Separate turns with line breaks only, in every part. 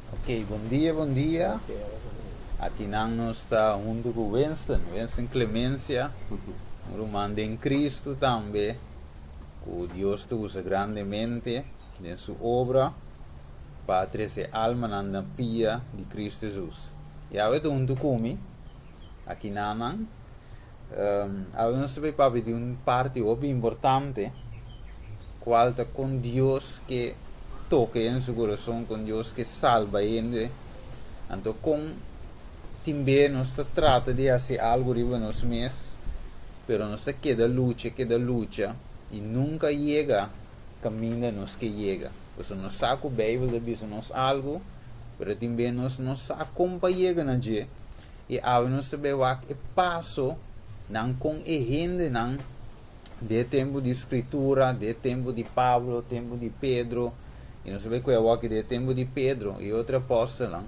Ok, bon dia, bon dia. Akinan nos ta huntu ku Winston, Winston Clemencia, un ruman den Cristo tambe, ku Dios ta usa grandemente den su obra pa trese almanan na pia di Cristo Jesus. I awe ta huntu ku mi, akinanan. Awe nos ta bay papia di un parti hopi importante, cual ta con Dios ke toca hende su corazon, con Dios ke salba hende. Anto con tin be nos ta trata di haci algo riba nos mes, pero nos ta keda lucha, keda lucha y nunca yega caminda nos ke yega. Pasobra nos sa cu Bijbel ta bisa nos algo, pero tin be nos no sa con pa yega na dje. I awe nos ta bai wak e paso nan kon e hendenan den e tempu di Skritura, den e tempu di Pablo, tempu di Pedro, i nos ta bai koe awor aki den e tempu di Pedro i otro apòstelnan,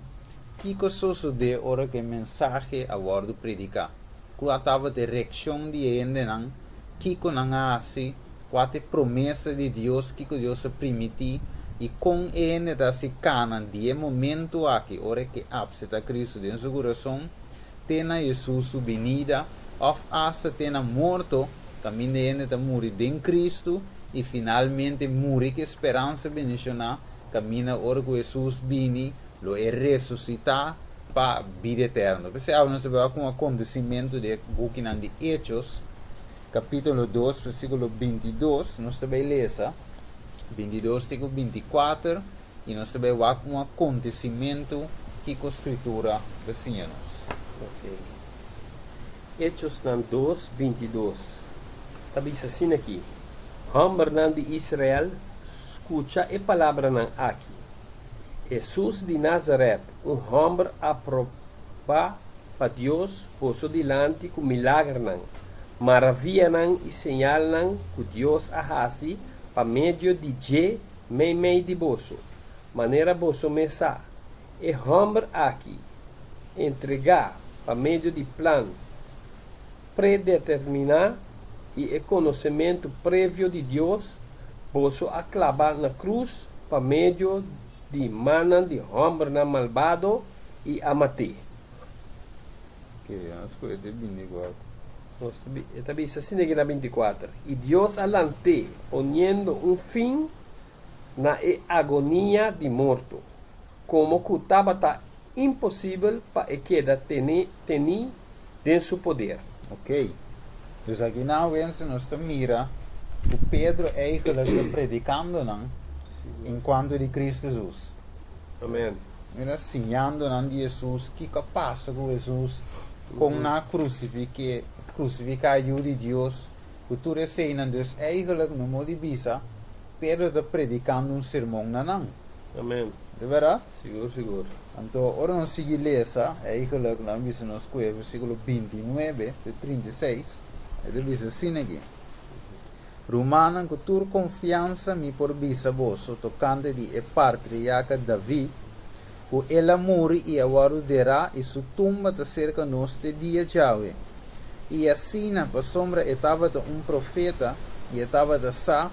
kiko sosodé ora ku e mensahe a wòrdu prediká? Kua tabata e reakshon di e hendenan? Kiko nan a hasi? Kua ta e promesa di Dios? Kiko Dios a primití? I kon e hende ta hasi kana di e momentu aki, ora ke apseptá Kristu den su kurason, te na Hesus su binida, òf asta te na morto, kaminda e hende ta muri den Kristu i finalmente muri ku e speransa bendishoná, kaminda ora ku Hesus bini, lo e resusitá pa bida eterno. P'esei awe nos ta bai wak un akontesimentu di e bukinan di Hechos. Capítulo 2, versículo 22, nos ta bay lesa 22 te cu 24 y nos ta bay wak un acontecimento kico Scritura ta siña nos.
Ok. Hechosnan 2, 22 ta bisa asina aki, Hòmbernan di Israel, skucha e palabranan aki, Hesus di Nazaret, un hòmber aprobá pa Dios boso dilanti ku milagernan, maravianan i señalnan ku Dios a hasi pa medio di dje meimei di boso, manera boso mes sa. E hòmber aki, entregá pa medio di plan predeterminá i e konosementu previo di Dios, boso a klaba na krus pa medio di mannan di hòmbernan malbado i a mat'é.
Ke nos ku e te 24.
Nos ta e ta bisa asina aki na 24, I Dios a lant'é, poniendo un fin na e agonia di morto, komo ku tabata imposibel pa e keda tene tení den su poder.
Ok. Dus aki na awense nos ta mira ku Pedro eigenlijk ta predikando nan en kuanto di Kristu Hesus.
Amen.
Mira, siñando nan di Hesus, kiko a pasa ku Hesus, kon nan a krusifik'é, krusifiká e Yu di Dios, ku tur eseinan. Dus eigenlijk no modi bisa, Pedro ta predikando un sermon na nan.
Amen.
Di bèrdat?
Sigur, sigur.
Anto, ora nos sigui lesa, eigenlijk nan bisa nos ku e versíkulo 29 te 36, e ta bisa asina aki, Rumannan, ku tur konfiansa mi por bisa boso tokante di e partriaka David, ku el a muri i a wòrdu derá i su tumba ta serka nos te dia djawe. I asina, pasobra e tabata un profeta i e tabata sa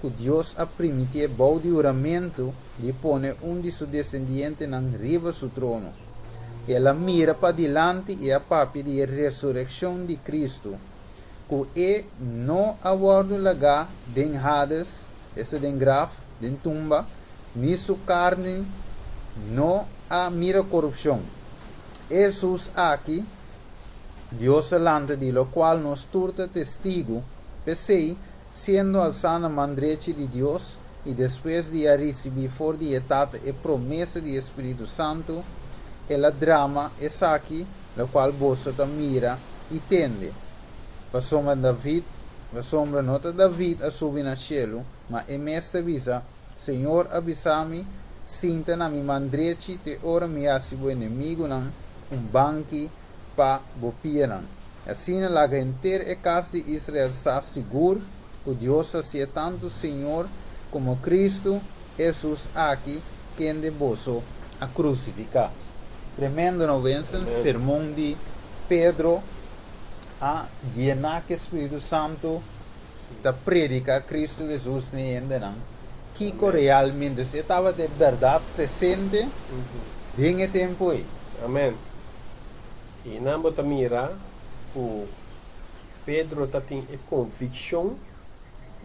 ku Dios a primitié bou di huramentu di pone un di su desendientenan riba su trono, el a mira padilanti i a papia di e resurekshon di Kristu, ku e no a wòrdu lagá den Hades, esta den graf, den tumba, ni su karni no a mira korupshon. E Hesus aki, Dios a lanta di lokual nos tur ta testigu, p'esei, siendo alsá na man drechi di Dios, i despues di a risibí for di e Tata e promesa di e Spiritu Santu, el a drama esaki, lokual boso ta mira i tende. Pasobra David, pasobra no ta David a subi na shelu, ma e mes ta bisa, Señor a bisa mi, Sinta na mi man drechi te ora mi hasi bo enemigunan un banki pa bo pianan. Asina laga henter e kas di Israel sa sigur ku Dios hasié tantu Señor komo Kristu, Hesus aki, kende boso a krusifiká. Tremendo no, Winston? Sermon di Pedro a yená ku e Spiritu Santu ta prediká Kristu Hesus na e hendenan. Kiko realmente, dus e tabata e bèrdat presente den e tempu ei.
Amèn. I nan bo ta mira ku Pedro ta tin e konvikshon,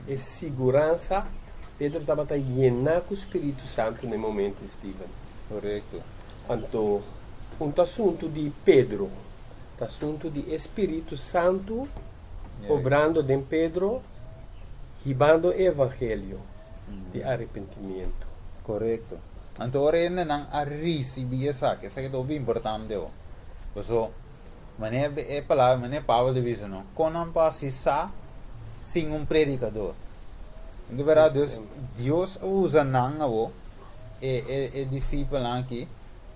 e siguransa. Pedro tabata yená ku Spiritu Santu na e momento, Steven.
Korekto.
Anto, un ta asuntu di Pedro, ta asuntu di e Spiritu Santu obrando den Pedro, hibando e evangelio di arepentimiento.
Korekto. Anto ora hendenan a risibí esaki, esaki ta hopi importante ho. Paso, manera e palabra, manera Pablo ta bisa no, kon nan por hasi sa sin un predikador? Di bèrdat, dus Dios a usa nan awo, e e e disipelnan aki,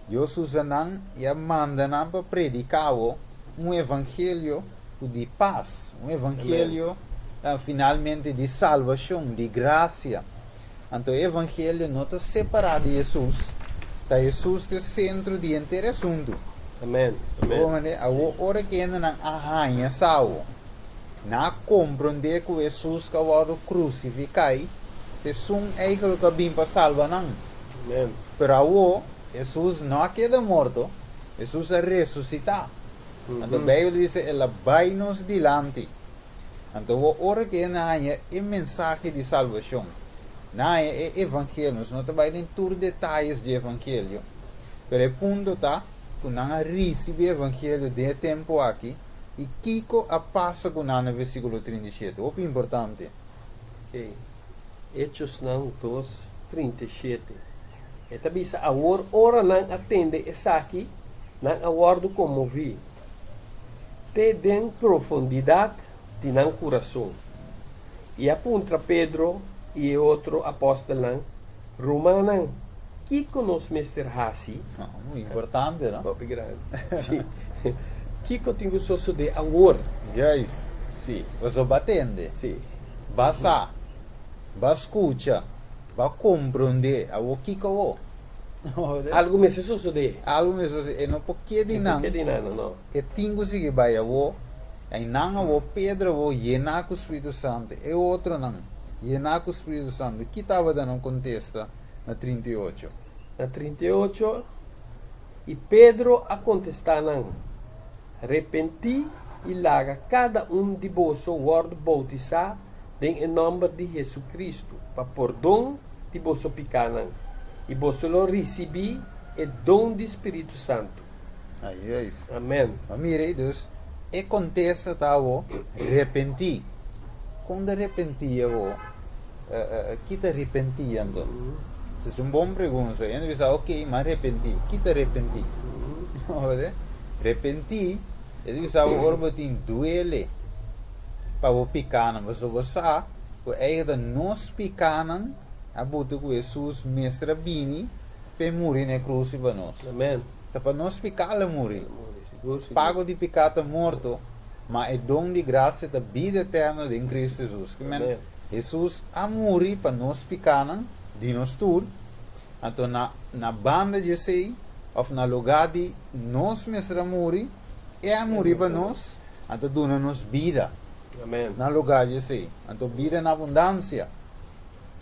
Dios usa nan i a manda nan pa prediká awo un evangelio ku di pas, un evangelio finalmente di salbashon, di grasia. Anto e evangelio no ta separá di Hesus, ta Hesus ta e sentro di henter e asuntu.
Amen, amen.
Bo mende? Awor ora ku hendenan a haña sa awo, nan a komprondé ku Hesus ku a wòrdu krusifiká ei, ta esun ei ku lo a bin pa salba nan.
Amen.
Pero awor, Hesus no a keda morto, Hesus a resusitá. Anto Beibel ta bisa el a bai nos dilanti. Anto bo ora ku e na haña e mensahe di salbashon, na haña e evangelio, nos no ta bai den tur detayes di evangelio, pero e punto ta ku nan a risibí evangelio den e tempu aki i kiko a pasa ku nan na versíkulo 37, hopi importante.
Ok, Hechosnan 2, 37. E ta bisa, Awor ora nan a tende esaki, nan a wòrdu konmoví te den profundidat di nan kurason, i a puntra Pedro i e otro apòstelnan, Rumannan, kiko nos mester hasi?
Muy importante, no?
Hopi grandi. Sí. Kiko tin ku sosodé awor?
Juist.
Sí.
Pasobra bo a tende.
Sí.
Bo a sa. Bo a skucha. Bo a komprondé. Awor kiko awor?
Algu mester sosodé.
Algu mester sosodé. E no por keda di nan.
E no por keda di nan, no, no.
E tin ku sigui bai awor. Einan awor Pedro awor yená ku Spiritu Santu, e otronan yená ku Spiritu Santu. Ki tabata nan kontesta na 38?
Na 38, I Pedro a kontestá nan, Repentí i laga kada un di boso wòrdu boutisá den e nòmber di Hesu-Kristu pa pordon di boso pikánan, i boso lo risibí e don di Spiritu Santu.
Juist.
Amèn.
Ma mira ei dus, e kontesta ta awo, Repentí. Kon ta repentí awo? Ki ta repentí anto? Es un bon pregunta. Hende bisa, ok, m'a repentí. Ki ta repentí? Repentí, e ta bisa bo ora bo tin duele. pa bo pikánan, pasobra bo sa ku eigen ta nos pikánan a buta ku Hesus mester a bini p'e muri na e krus riba nos.
Amen.
Ta pa nos piká el a muri.
El a muri, sigur, sigur.
Pago di piká ta morto, ma e don di grasia ta bida eterno den Kristu Hesus. Ke men,
Amen.
Hesus a muri pa nos pikánan, di nos tur, anto na na banda di esei, òf na lugá di nos mester a muri, e a muri pa nos. Anto duna nos bida.
Amen.
Na lugar di esei. Anto bida na abundansia.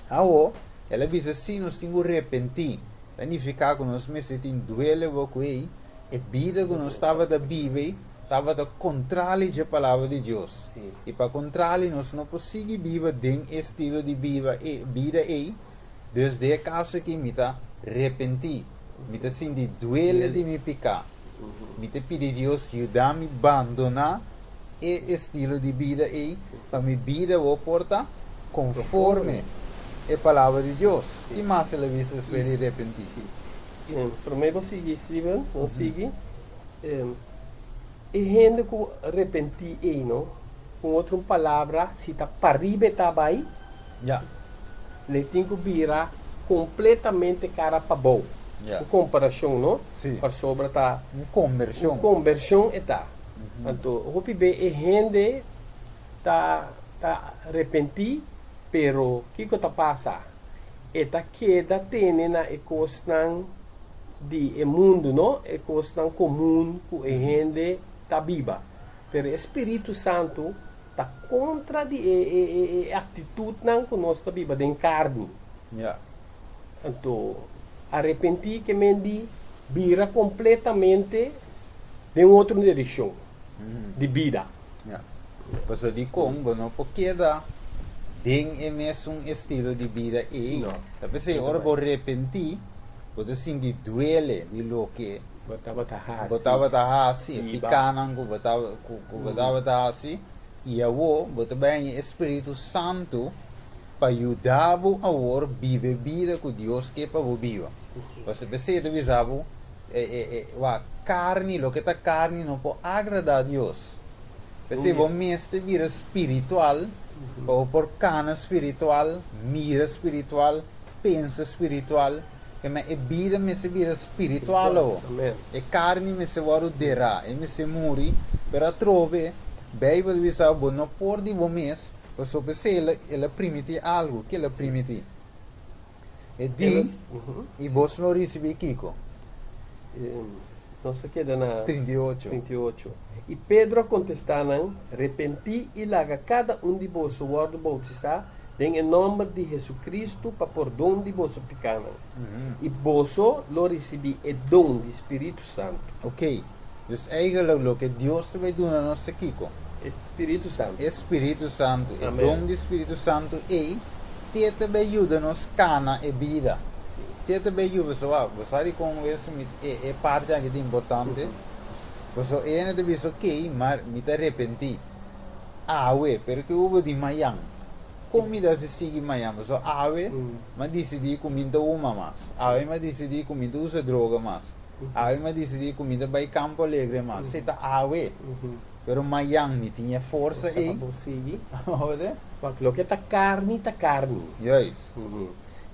Awo, el a bisa si nos tin ku repentí, ta nifiká ku nos mester tin duele bo ku ei, e bida ku nos tabata biba ei tabata kontrali dje Palabra di Dios.
Sí.
I pa kontrali nos no por sigui biba den e estilo di biba e bida ei, dus den e kaso aki mi ta repentí, mi ta sinti duele di mi piká. Mi ta pidi Dios yuda mi bandoná e estilo di bida ei pa mi bida bo por ta konforme e Palabra di Dios. Ki mas el a bisa despues di repentí?
Sí. Promé bo sigui, Steven, nos sigui. E hende ku repentí ei, no? Ku otro palabra, si ta pariba e ta bai, le tin ku bira kompletamente kara pabou. Un komparashon, no? Pasobra ta
un kombershon.
Un kombershon e ta. Anto hopi be e hende ta ta repentí, pero kiko ta pasa? E ta keda tene na e kosnan di e mundu, no? E kosnan komun ku e hende ta biba. Pero e Spiritu Santu ta kontra di e e e aktitutnan ku nos ta biba den karni. Anto, arepentí ke men di bira kompletamente den un otro direkshon di bida.
Ya. Pasobra dikon bo no por keda den e mesun estilo di bida ei?
No.
Ta p'esei ora bo repentí, bo ta sinti duele di loke
Bo tabata hasi.
bo tabata hasi, e
Biba.
pikánan ku bo ku ku bo tabata hasi, i awor bo ta bai haña e spiritu santu pa yuda bo awor biba e bida ku Dios ke pa bo biba. Pasobra p'esei e ta bisa bo, e e e wak, karni, loke ta karni no por agradá Dios. P'esei bo mester bira spiritual pa bo por kana spiritual, mira spiritual, pensa spiritual. Kema e bida mester bira spiritual awor. E karni mester wòrdu derá, e mester muri, pero atrobe Beibel ta bisa bo no por di bo mes, pasobra p'esei el a el a primití algu. Ke el a primití? E di, I boso lo risibí kiko?
Nos a keda na
38.
38. I Pedro a kontestá nan, Repentí i laga kada un di boso wòrdu boutisá den e nòmber di Hesukristu pa pordon di boso pikánan, i boso lo risibí e don di spiritu santu.
Oké, dus eigenlijk loke Dios ta bai duna nos ta kiko?
E spiritu santu.
E spiritu santu. E don di spiritu santu ei te ta bai yuda nos kana e bida. Te ta bai yuda. So wak, bo sa dikon wes mi e e parti aki ta importante? Pasobra e hende ta bisa oké, maar mi ta repentí. Awe, pero ke hubo di mayan? Kon mi ta hasi sigui mayan? Pasobra awe mi a disidí ku mi no ta huma mas. Awe mi a disidí ku mi no ta usa droga mas. Awe mi a disidí ku mi no ta bai Campo Alegre mas. Si ta awe. Pero mayan mi tin e forsa ei.
Bo sigui.
Hoor.
Wak, loke ta karni ta karni.
Juist.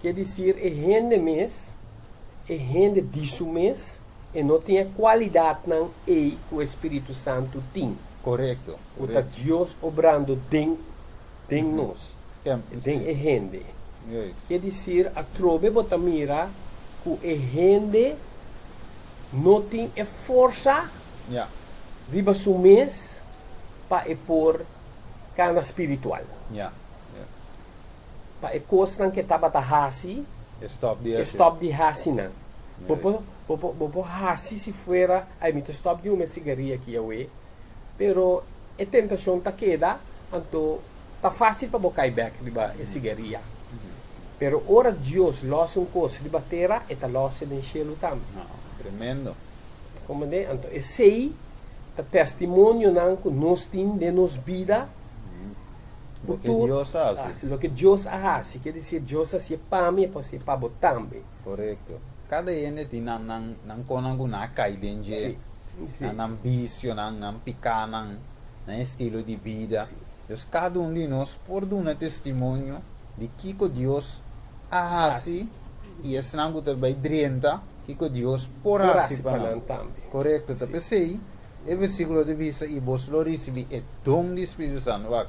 Ke disir e hende mes, e hende di su mes, e no tin e kualidatnan ei ku e Spiritu Santu tin.
Korekto.
Ku ta Dios obrando den den nos, den e hende. Ke disir, atrobe bo ta mira ku e hende no tin e forsa riba su mes pa e por kana spiritual. Pa e kosnan ku e tabata hasi,
e
stòp di hasi nan. Bo por bo por bo por hasi si fuera, ay mi ta stòp di huma e sigaria aki awe, pero e tentashon ta keda, anto ta fásil pa bo kai bèk riba e sigaria. Pero ora Dios lòs un kos riba tera, e ta lòs e den shelu tambe.
Tremendo.
Komprendé? Anto esei ta testimonionan ku nos tin den nos bida.
Loke Dios a hasi.
Loke Dios a hasi, ke desir Dios a hasié pa mi, e por hasié pa bo tambe.
Korekto. Kada hende tin nan nan nan konan ku nan a kai den dje, nan nan bisionan, nan pikanan, nan estilo di bida. Dus kada un di nos por duna testimonio di kiko Dios a hasi i esnan ku ta bai drenta kiko Dios por hasi pa nan. Korekto. Ta p'esei E versíkulo ta bisa, I boso lo risibí e don di Spiritu Santu. Wak,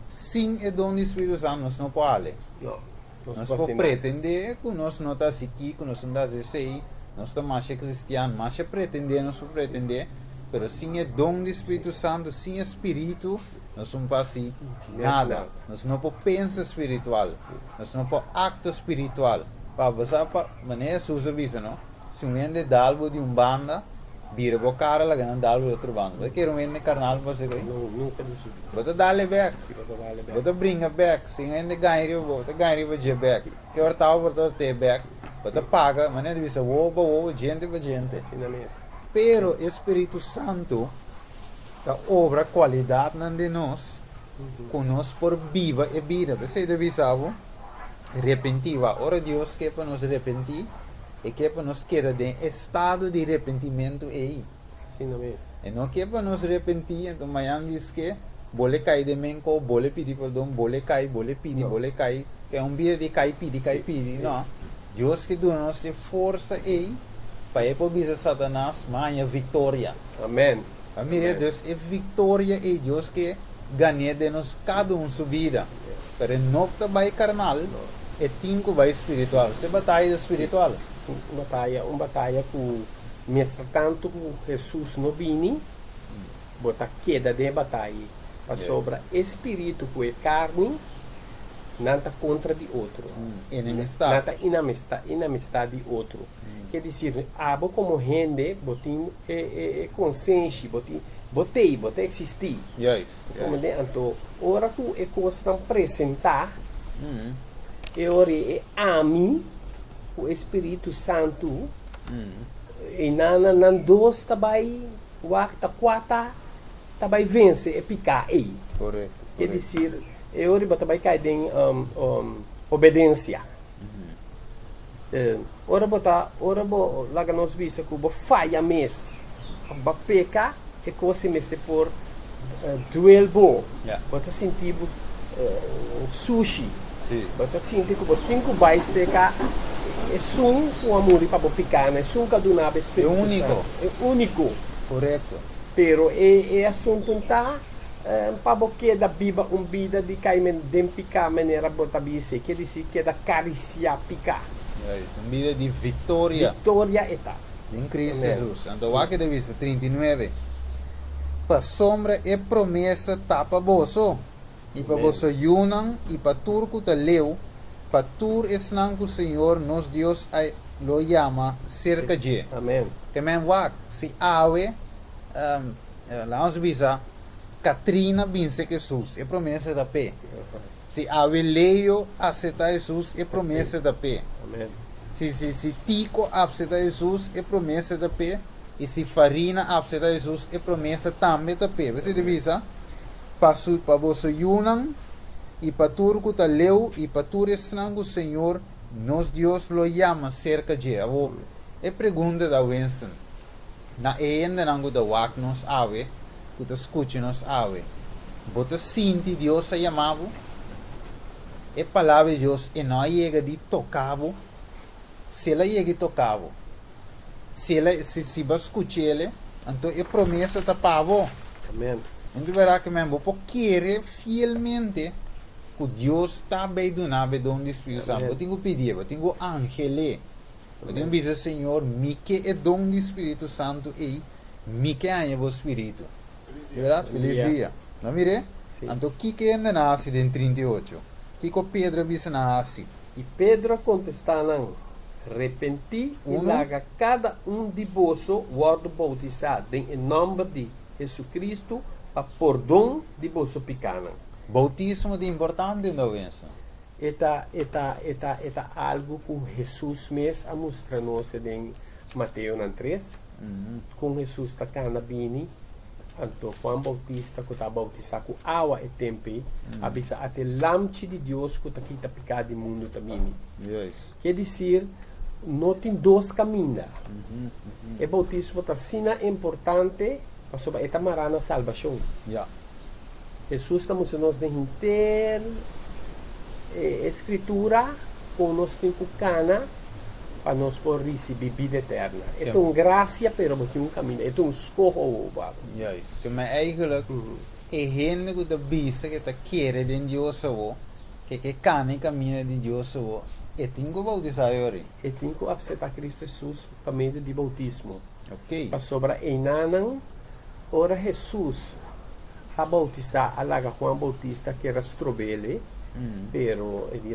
sin e don di Spiritu Santu nos no por hale.
No, nos
Nos
por
por
hasi nada.
pretendé ku nos no ta hasi ki, ku nos no ta hasi esei, nos ta masha kristian, masha pretendé nos por pretendé, pero sin e don di Spiritu Santu, sin e Spiritu, nos no por hasi
Net
nada.
nada.
Nos no por pensa spiritual, nos no por aktua spiritual. Pa bo sa, pa, manera Hesus a bisa, no? Si un hende dal bo di un banda, bira bo kara laga nan dal bo di otro banda. Bo ta kere un hende karnal pa hasi koi?
No, nunka di su bida.
Bo ta dal e bek.
Si, bo ta dal e bek.
Bo ta bringa bek. Si un hende gaña riba bo, bo ta gaña riba dje bek.
Si,
Si ora taba por ta te bek. Bo ta paga, manera di bisa wowo pa wowo, djente pa djente.
Asina mes.
Pero e Spiritu Santu ta obra kualidatnan den nos ku nos por biba e bida. P'esei ta bisa bo, repentí. Wak, ora Dios ke pa nos repentí, E ke pa nos keda den e estado di repentimentu ei.
Asina mes.
E no ke pa nos repentí, enton mañan diske, bo le kai den menko, bo le pidi perdon, bo le kai, bo le pidi, bo le kai, ke un bida di kai pidi, kai pidi. No. Dios ke duna nos e forsa ei pa e por bisa Satanas, Mi a haña viktoria.
Amen.
A mira, dus e viktoria ei Dios ke gan'é den nos kada un su bida. Pero e no ta bai karnal, e tin ku bai spiritual. Se bataya ta spiritual.
Un bataya, un bataya ku mester tantu ku Hesus no bini, bo ta keda den e bataya ei. Pasobra e spiritu ku e karni. Nan ta kontra di otro.
Enemistad.
Nan ta inamistad, inamistad di otro. Ke disir, abo komo hende bo tin e, e, e konsenshi, bo tin, bo t'ei, bo ta eksistí.
Juist,
Bo
juist.
komprendé? Anto, ora ku e kosnan presentá, e ora ei e ami ku e Spiritu Santu, einan nan, nan dos ta bai wak ta kua ta ta bai vense e piká ei.
Korekto,
Ke
korekto.
disir, e ora bo ta bai kai den obedensia. Ora bo ta, ora bo laga nos bisa ku bo faya mes, òf bo a peka, e kos ei mester por duel bo.
Ja.
Bo ta sinti bo sushi.
Sí.
Bo ta sinti ku bo tin ku bai serka esun ku a muri pa bo pikánan, esun ku a duna bo e
E
Spiritu
úniko.
Santu. E úniko.
Korekto.
Pero e e asuntu ta pa bo keda biba un bida di kai den piká manera bo ta bisa, e ke disi keda karisiá piká.
Juist, un bida di viktoria.
Viktoria e ta.
Den Cristo
Amen.
Jesus. Anto wak e ta bisa, 39, Pasobra e promesa ta pa boso, i pa
Amen.
boso yunan, i pa tur ku ta leu, pa tur esnan ku Señor nos Dios a lo yama serka dje.
Amen.
Ke men wak, si awe, laga nos bisa, Katrina binse ku Hesus, e promesa ta p'e. Si awe Leo aseptá Hesus, e promesa ta p'e.
Amen.
Si, si, si Tico apseptá Hesus, e promesa ta p'e. I si Farina apseptá Hesus, e promesa tambe ta p'e. Bo ta bisa, Pa su, pa boso yunan, i pa tur ku ta leu, i pa tur esnan ku Señor nos Dios lo yama serka dje. Awor, e pregunta ta, Winston, na e hendenan ku ta wak nos awe, ku ta skucha nos awe, bo ta sinti Dios a yama bo? E Palabra di Dios e no a yega di toka bo? Si el a yega di toka bo, si el a, si, si bo a skuch'el, anto e promesa ta pa bo.
Amen.
Anto berdad ke men bo por kere fielmente ku Dios ta bay duna bo e don di Spiritu Santo. Bo tin ku pidié, bo tin ku angel'é. Bo tin ku bisa, Señor, mi ke e don di Spiritu Santu ei, mi ke haña bo Spiritu. Di berdad? Felis dia. No mir'é? Anto kiko e hende nan hasi den 38? Kiko Pedro a bisa nan hasi?
I Pedro a kontestá nan, Repentí i
Unu.
laga kada un di boso wòrdu boutisá den e nòmber di Hesukristu pa pordon di boso pikánan.
Boutismo ta importante, no, Winston?
E ta, e ta, e ta, e ta algu ku Hesus mes a mustra nos den Mateonan tres, kon Hesus ta kana bini, anto Juan Bautista ku ta bautisá ku awa e tempu ei, a bisa, Ata e Lamchi di Dios ku ta kita piká di mundu ta bini. Ke disir, no tin dos kaminda. E boutismo ta asina importante pasobra e ta mará na salbashon. Hesus ta mustra nos den henter e Skritura kon nos tin ku kana pa nos por risibí bida eterna. E ta un grasia, pero bo tin un kaminda. E ta un skoho bo.
Juist. Ma eigenlijk e hende ku ta bisa ku e ta kere den Dios awo, ke ke kana e kaminda di Dios awo, e tin ku boutisá yori.
E tin ku apseptá Kristu Hesus pa medio di boutismo.
Ok.
Pasobra einanan, ora Hesus a bautisá, a laga Juan Bautista keda strob'el, pero e di,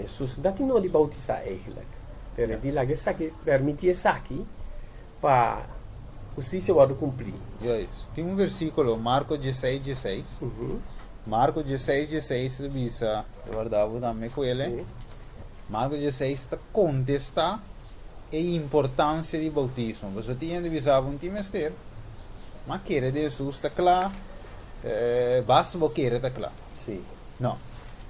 Hesus no ta tin nodi bautisá eigenlijk, pero e di laga esaki, permití esaki pa hustisia wòrdu kumplí.
Juist. Tin un versíkulo, Marko dieseis, dieseis. Marko dieseis, dieseis ta bisa, ta warda bo tambe ku el, eh. Marko dieseis ta kontestá e importancia di bautismo. Pasobra tin hende bisa bo no tin mester, ma kere den Jesus ta kla, basta bo kere ta kla.
Sí.
No.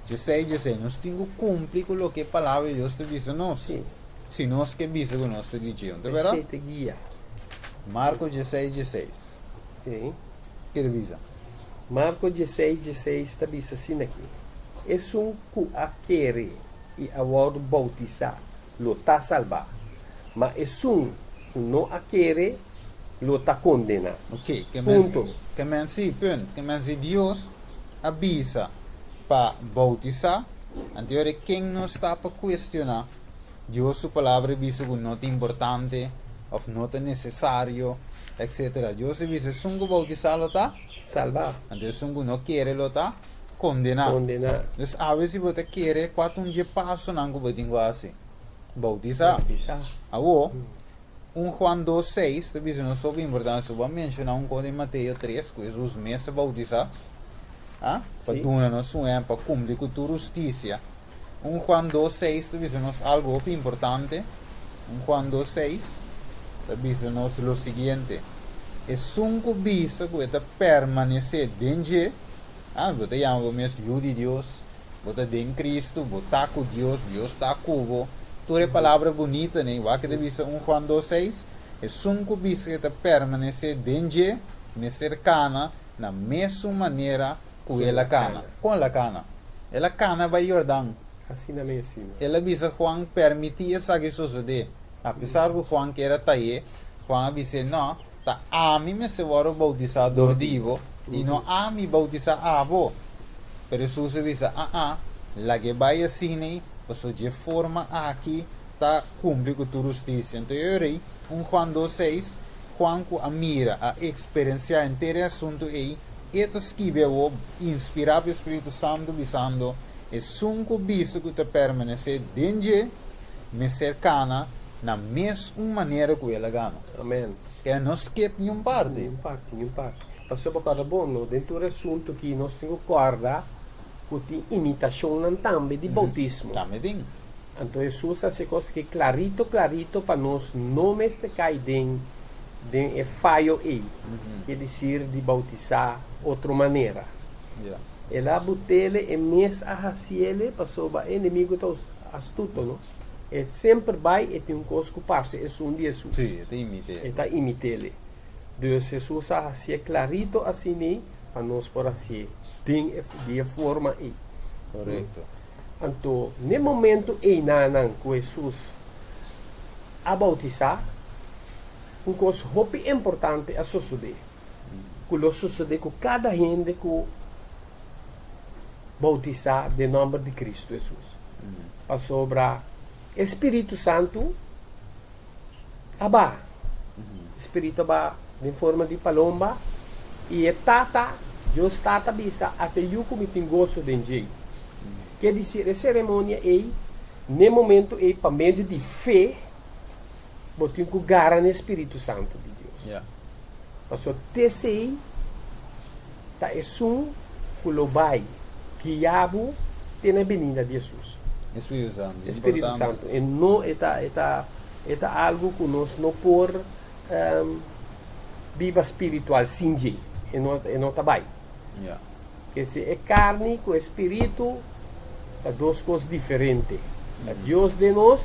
Djesei, djesei, nos tin ku kumpli ku loke e Palabra di Dios ta bisa nos.
Sí.
Si nos ke bisa ku nos ta di dje, no ta berdad?
Esei ta guia.
Marko djesei, djeseis.
Sí.
Ke ta bisa?
Marko djesei, djeseis ta bisa asina aki, Esun ku a kere i a wòrdu boutisá lo ta salbá, ma esun ku no a kere lo ta kondená.
Ok, ke men,
Punto.
ke men si, punt. Ke men si Dios a bisa pa boutisá, anto yora ken nos ta pa kuestioná Dios su palabra i bisa ku no ta importante òf no ta nesesario, etsetera. Dios a bisa esun ku boutisá lo ta
Salbá.
Anto esun ku no kere lo ta. Kondená.
Kondená.
Dus awe si bo ta kere kua ta un dje pasonan ku bo tin ku hasi? Boutisá.
Boutisá.
Awor, un Juan dos seis ta bisa nos hopi importante, so bo a menshoná un kos den Mateo tres ku Hesus mes a boutisá, a, pa duna nos un ehèmpel, pa kumpli ku tur hustisia. Un Juan dos seis ta bisa nos algu hopi importante. Un Juan dos seis ta bisa nos lo siguiente, Esun ku bisa ku e ta permanesé den dje, a, bo ta yama bo mes yu di Dios, bo ta den Cristo, bo ta ku Dios, Dios ta ku bo, tur e palabra bunita nei, wak e ta bisa un Juan dos seis, Esun ku bisa ku e ta permanesé den dje, mester kana na mesun manera Ku el a kana. Kon el a kana? El a kana bai Jordan.
Asina mes, asina.
El a bisa Juan permití esaki sosodé. Apesar ku Juan kier a tay'é, Juan a bis'é, No, ta ami mester wòrdu boutisá dor di bo, i no ami boutisá abo. Pero Hesus a bisa, Aa, lag'é bai asin'ei, pasobra dje forma aki ta kumpli ku tur hustisia. Anto e ora ei, un Juan dos seis, Juan ku a mira, a eksperensiá henter e asuntu ei, E ta skibi awor, inspirá pa e Spiritu Santu, bisando, Esun ku bisa ku ta permanesé den dje, mester kana na mes un manera ku el a gana.
Amen.
E no skip niun parti.
Niun parti, niun parti. Pasobra bo kòrda bon, no? Den tur asuntu ki nos tin ku kòrda ku tin imitashonnan tambe di boutismo.
Tambe tin.
Anto Hesus a hasi kos ki klarito klarito pa nos no mester kai den den e fayo ei, ke disir di boutisá otro manera. El a butele, e mes a hasiele, pasobra e enemigo ta astuto, no? E semper bai e tin un kos ku parse esun di Hesus.
Sí, e ta imit'é.
E ta imit'ele. Dus Hesus a hasié klarito asini pa nos por hasié den e di e forma ei.
Korekto.
Anto, n'e momento einanan ku Hesus a boutisá, un kos hopi importante a sosodé, ku lo sosodé ku kada hende ku boutisá den nòmber di Kristu Hesus. Pasobra e spiritu santu a baha. E spiritu a baha den forma di palomba, i e Tata, Dios Tata bisa, Ata e yu ku mi tin goso den dje. Ke disir, e seremonia ei, n'e momento ei, pa medio di fe, bo tin ku gara n'e spiritu santu di Dios. Pasobra t'esei ta esun ku lo bai guia bo te na binida di Hesus.
E Spiritu Santu.
E Spiritu Santu. E no e ta e ta e ta algu ku nos no por biba spiritual sin dje. E no e no ta bai. Ke si e karni ku e spiritu ta dos kos diferente. Ta Dios den nos,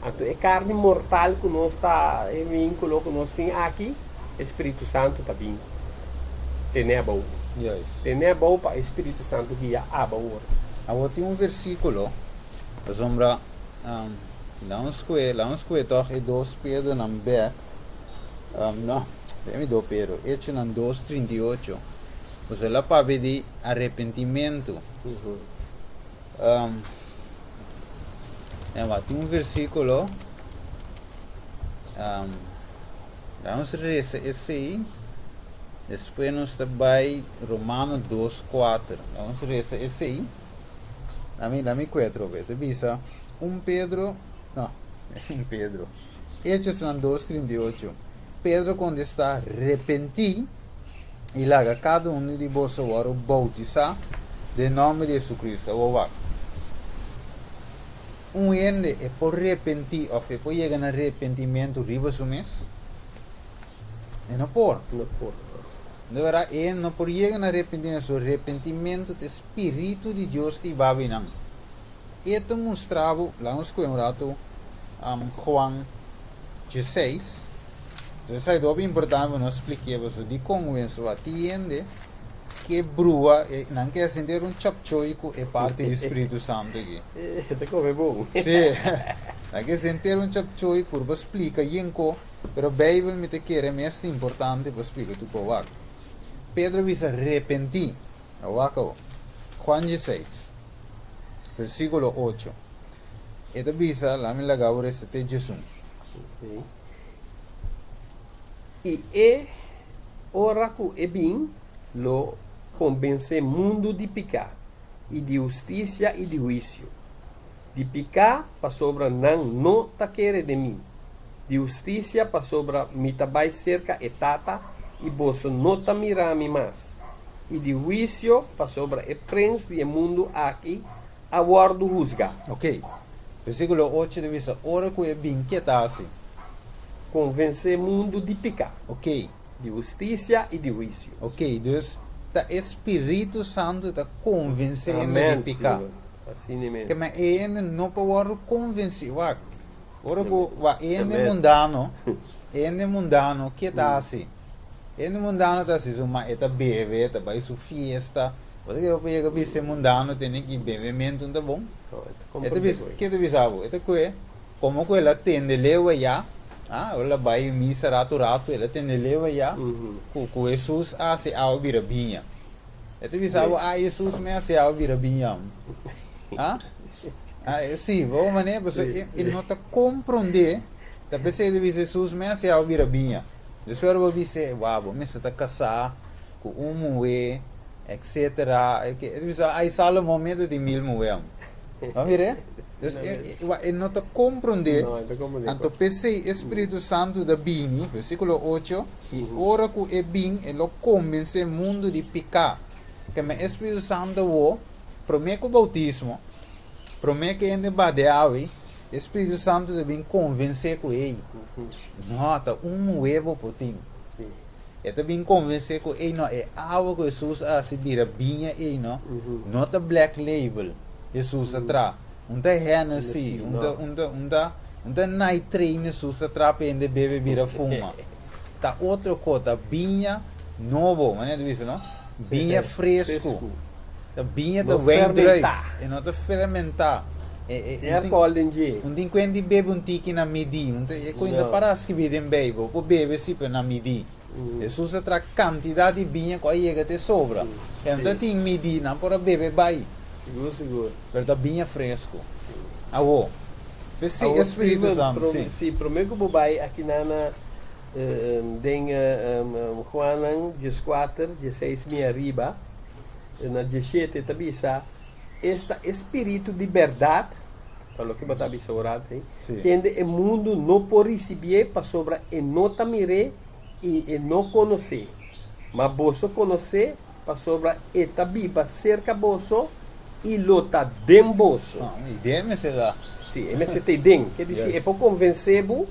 anto e karni mortal ku nos ta, e vinkulo ku nos tin aki, e Spiritu Santu ta bin tene abou. Tene abou pa e Spiritu Santu guia abo awor.
Awor tin un versíkulo, pasobra laga nos skohe, laga nos skohe tòg e dos Pedronan bèk, no, den mi dos Pedro, Echonan dos 38. Pasobra el a papia di arepentimentu. Ema, tin un versíkulo. Vamos resa esei. Despues nos ta bai Romano 2, 4. Vamos resa esei. Dami, dami kuetro be. Te bisa 1 Pedro, no, 1 Pedro. Hechos 2, 38. Pedro kontestá, Repentí i laga kada un di boso wòrdu boutisá den nòmber di Hesu-Kristu. Awor wak. Un hende e por repentí òf e por yega na repentimentu riba su mes? E no por.
No por.
De bèrdat, e hende no por yega na repentimentu. So, repentimentu ta e spiritu di Dios ta hiba bo einan. E ta mustra bo, laga nos skohe un ratu Juan 16. Esei ta hopi importante pa nos splik'é pasobra dikon wensu a tin hende ke brua, nan ke hasi henter un chapchoi ku e parti di Spiritu Santu aki.
E ta kome bon.
Sí, nan ke hasi henter un chapchoi purba splika yenko, pero Beibel mi ta kere mes ta importante pa splika tur pa wak. Pedro a bisa repentí. Wak awor. Juan 16, versíkulo 8. E ta bisa, Lami laga bo resta te djesun.
I e ora ku e bin, lo kombensé mundu di piká. i di hustisia i di huisio. Di piká, pasobra nan no ta kere den mi. Di hustisia, pasobra mi ta bai serka e Tata i boso no ta mira mi mas. I di huisio, pasobra e prens di e mundu aki a wòrdu husgá.
Ok. Versíkulo ocho ta bisa, Ora ku e bin, ke ta hasi?
Konvensé mundu di piká.
Ok.
Di hustisia i di huisio.
Ok, dus ta e Spiritu Santu ta konvensé hende di piká.
Amen, Asina mes.
Ke men e hende no por wòrdu konvensí. Wak, ora ku wak e hende mundano, e hende mundano ke ta hasi? E hende mundano ta hasi su ma e ta bebe, e ta bai su fiesta. Bo ta kere bo por yega bisa e mundano tene ki bebementu no ta bon? E ta bisa, ke ta bisa bo? E ta kue komo ku el a tende lewa ya, ah, ora el a bai misa ratu ratu, el a tende lewa ya ku ku Hesus a hasi awa bira biña. E ta bisa bo, ah, Hesus me hasi awa bira biña. Ah? Ah, si, bo manera, pasobra e, e no ta komprondé, ta p'esei e ta bisa Hesus me hasi awa bira biña. Despues ora bo bis'é, wou, bo mester ta kasá ku un muhé, etcetera, e ta bisa, ai Salomon me ta tin mil muhé amo. Bo mir'é? Dus e, e, e no ta komprondé, anto p'esei e Spiritu Santu ta bini, versíkulo ocho, i ora ku e bin, e lo kombensé mundu di piká. Keme e Spiritu Santu awor, promé ku boutismo, promé ku hende bade awe, e Spiritu Santu ta bin konvensé ku, ei, no, ta un muhé bo por tin. E ta bin konvensé ku, ei, no, e awa ku Hesus a hasi bira biña ei, no, no ta Black Label Hesus a traha. Un ta Hennessy, un ta, un ta, un ta, un ta Night Train Hesus a traha pa hende bebe bira fuma. Ta otro ko, ta biña nobo, manera ta bisa, no? Biña fresku. Ta biña ta
No
wijndruif,
fermentá.
e no ta fermentá. E, e,
Tin
un tin,
alkohòl den dje.
un tin kuen di bebe un tiki na midí, un ta, e koin ta
No.
para skibí den Beibel, por bebe sí, pero na midí. Hesus a traha kantidat di biña ku a yega te sobra. E no ta tin midí, nan por a bebe bai.
Sigur, sigur.
Pero ta biña fresku. Awor, p'esei
Awor,
e Spiritu
Steven,
Santu,
prome,
sí.
sí, prome ku bo bai aki nan na den Juannan dieskuater, diesseis mi ariba, na diesshete ta bisa, Esta e Spiritu di bèrdat, ta loke bo ta bisa ora antes,
Sí.
kende e mundu no por risibié pasobra e no ta mir'é i e no konos'é. Ma boso konos'é pasobra e ta biba serka boso i lo ta den boso.
Ah, i den mester ta.
Sí, e mester ta ei den. Ke disi,
Yes.
e por konvensé bo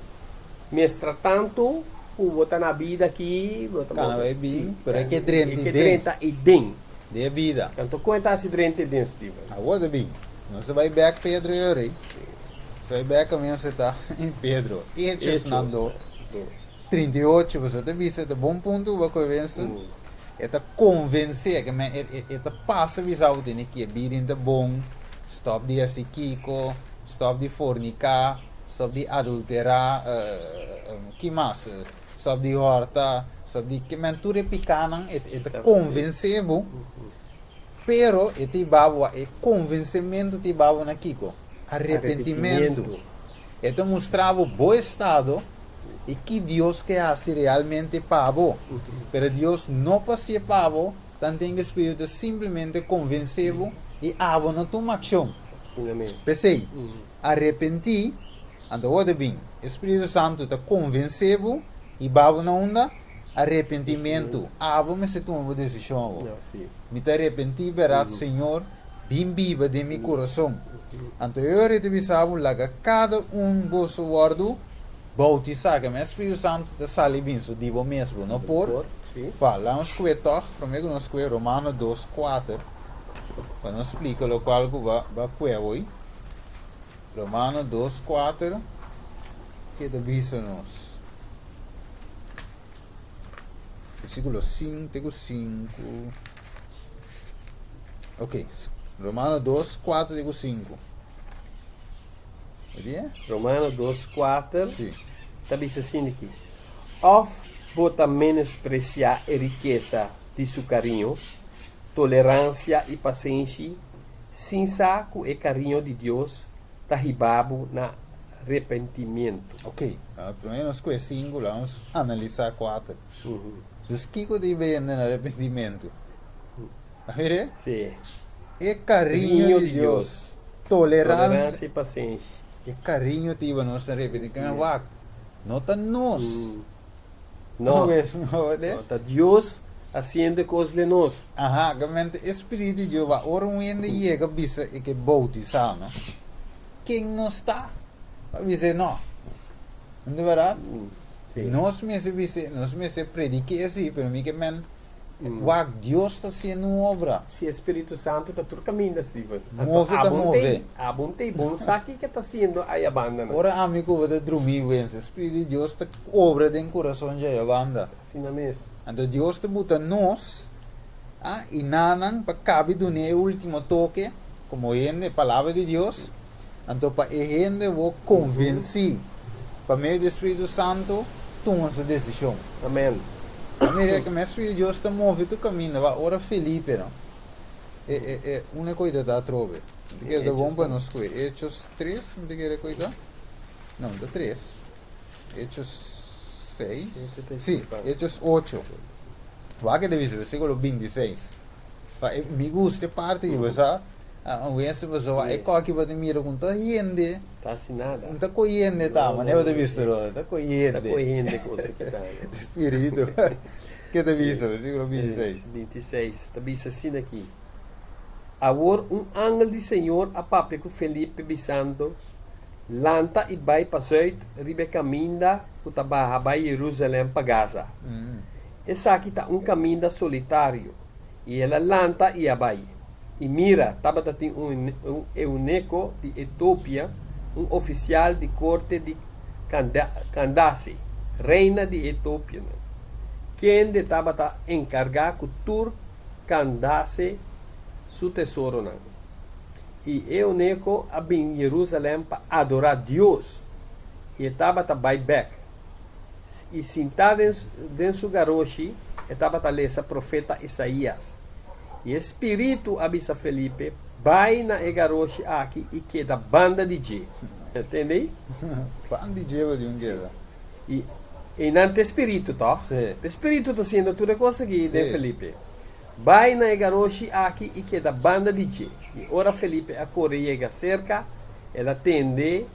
miestra tantu ku bo ta na bida aki, bo ta
Kana bai bin,
sí,
pero e ke drenta
e
ei
ke
den.
drenta ei den.
Den e bida.
Anto kon e ta hasi drenta ei den, Steven?
Awor ta bin. Nos ta bai bek Pedro e ora ei. Nos bai bek kaminda nos ta in Pedro. Hechos nan
Hechos
do.
dos.
38, pasobra ta bisa e ta bon punto ku bo a kohe Winston. E ta konvensé, ke men e e ta pasa bisa bo tene ki e bida ta bon, stòp di hasi kiko, stòp di forniká, stòp di adulterá, ki mas, stòp di hòrta, stòp di, ke men tur e pikánan e e ta konvensé bo, pero e ta hiba bo a e konvensementu ta hiba bo na kiko? Arepentimentu. E ta mustra bo bo estado i ki Dios ke hasi realmente pa bo. Pero Dios no por hasié pa bo, tanten ku e Spiritu ta simplemente konvensé bo i abo no tuma akshon. P'esei, arepentí, anto awor ta bin, e Spiritu Santu ta konvensé bo i ba bo na unda? Arepentimentu. Abo mester tuma bo desishon awor. Mi ta arepentí bèrdat, Señor, bin biba den mi kurason. Anto e ora e ta bisa bo, Laga kada un boso wòrdu boutisá, ke men Spiritu Santu ta sali bin so di bo mes, bo no por. Pa, laga nos kue tòg, promé ku nos kue Romano dos, kuater, pa nos splika lokual ku bo a kue awor. Romano dos, kuater, ke ta bisa nos? Versíkulo sinku te ku sinku. Ok, Romano 2, 4 te ku 5. Oye?
Romano 2, 4
Sí.
ta bisa asina aki, Òf bo ta menospresiá e rikesa di su kariño, toleransia i pasenshi, sin sa ku e kariño di Dios ta hiba bo na repentimiento?
Ok, promé nos kue sinku, la nos analisá kuater. Dus kiko ta hiba hende na arepentimentu? A mira?
Sí.
E kariño di Dios, tolerancia
i pasenshi.
E kariño ta iba nos na repeti ku nan wak. No ta nos.
No, no ta Dios hasiendo e kos den nos.
Aha, kamente e Spiritu di Dios wak. Ora un hende yega bisa e ke boutisá no, ken nos ta pa bis'é no? No ta bèrdat? Nos mester bis'é, nos mester predik'é si, pero mi ke men Wak, Dios ta hasiendo un obra.
Si e Spiritu Santu ta tur kaminda, Steven. Anto
Move ta
abon
move.
tei, abon tei bon sa kiko ta hasiendo aya banda nan.
Ora ami ku bo ta drumí wens, e Spiritu di Dios ta obra den kurason dje aya banda.
Asina mes.
Anto Dios ta buta nos, a, i nanan pa kabi dun'é e ultimo toke, komo hende, Palabra di Dios, anto pa e hende bo konvensí pa medio di e Spiritu Santu tuma su desishon.
Amen.
A mira ku e Spiritu di Dios ta move tur kaminda. Wak ora Felipe no. E e e unda e koita ta atrobe? Mi ta kere ta bon pa nos koe. Hechos tres mi ta kere koita. No, no ta tres. Hechos seis. Si, Hechos ocho. Wak e ta bisa, versíkulo 26. Pa e mi gusta e parti di bo sa un wens pasobra e koki bo ta mira ku ta hende
Ta hasi nada.
Un ta koyende ta
No,
manera
no,
bo ta
no.
bisto ro ta
Ta
koyende
koyende kos ki ta.
Spiritu ke ta
Sí.
bisa versíkulo 26.
26 ta bisa asina aki, Awor un angel di Señor a papia ku Felipe bisando, Lanta i bai pa zùit riba e kaminda ku ta baha bai Jerusalèm pa Gaza. Esaki ta un kaminda solitario. I el a lanta i a bai. I mira, tabata tin un euneko di Etopia, un ofisial di korte di Kandase, reina di e etopianan, kende tabata enkargá ku tur Kandase su tesoronan. I e euneko a bin Jerusalèm pa adorá Dios, i e tabata bai bèk. I sintá den su garoshi, e tabata lesa profeta Isaías. I e spiritu a bisa Felipe, Bai na e garoshi aki i keda banda di dje. Tende?
Banda di dje bo di un keda.
I einan ta e spiritu, tò?
Sí.
E spiritu ta hasiendo tur e kos aki den
Sí.
Felipe. Bai na e garoshi aki i keda banda di dje. I ora Felipe a kore yega serka, el a tende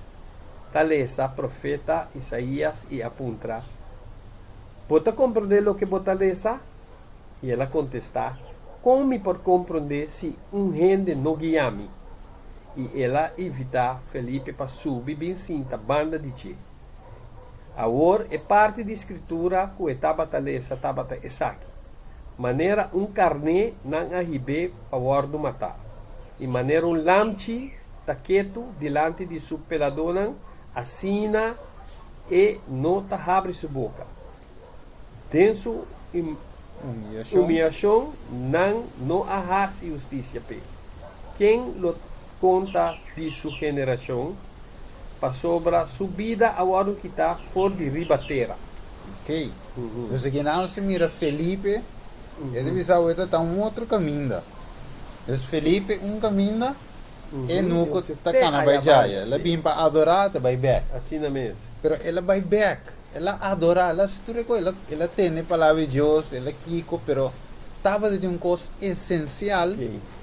ta lesa profeta Isaías i a puntra, Bo ta komprondé loke bo ta lesa? I el a kontestá, Kon mi por komprondé si un hende no guia mi? I el a invitá Felipe pa subi bin sinta banda di dje. Awor e parti di Skritura ku e tabata lesa tabata esaki, Manera un karné nan a hib'é pa wòrdu matá, i manera un lamchi ta ketu dilanti di su peladónan, asina e no ta habri su boka. Den su humiashon nan no a hasi hustisia p'e. Ken lo konta di su generashon? Pasobra su bida a wòrdu kitá for di riba tera.
Ok. Entonces aki nan si mira Felipe, e ta bisa awor ta un otro kaminda. Entonces Felipe un kaminda, e nuko ta kana bai djaya. El a bin pa adorá, ta bai bèk.
Asina mes.
Pero el a bai bèk, el a adorá, el a hasi tur e kos, el a tende palabra di Dios, el a kiko, pero tabata tin un kos esensial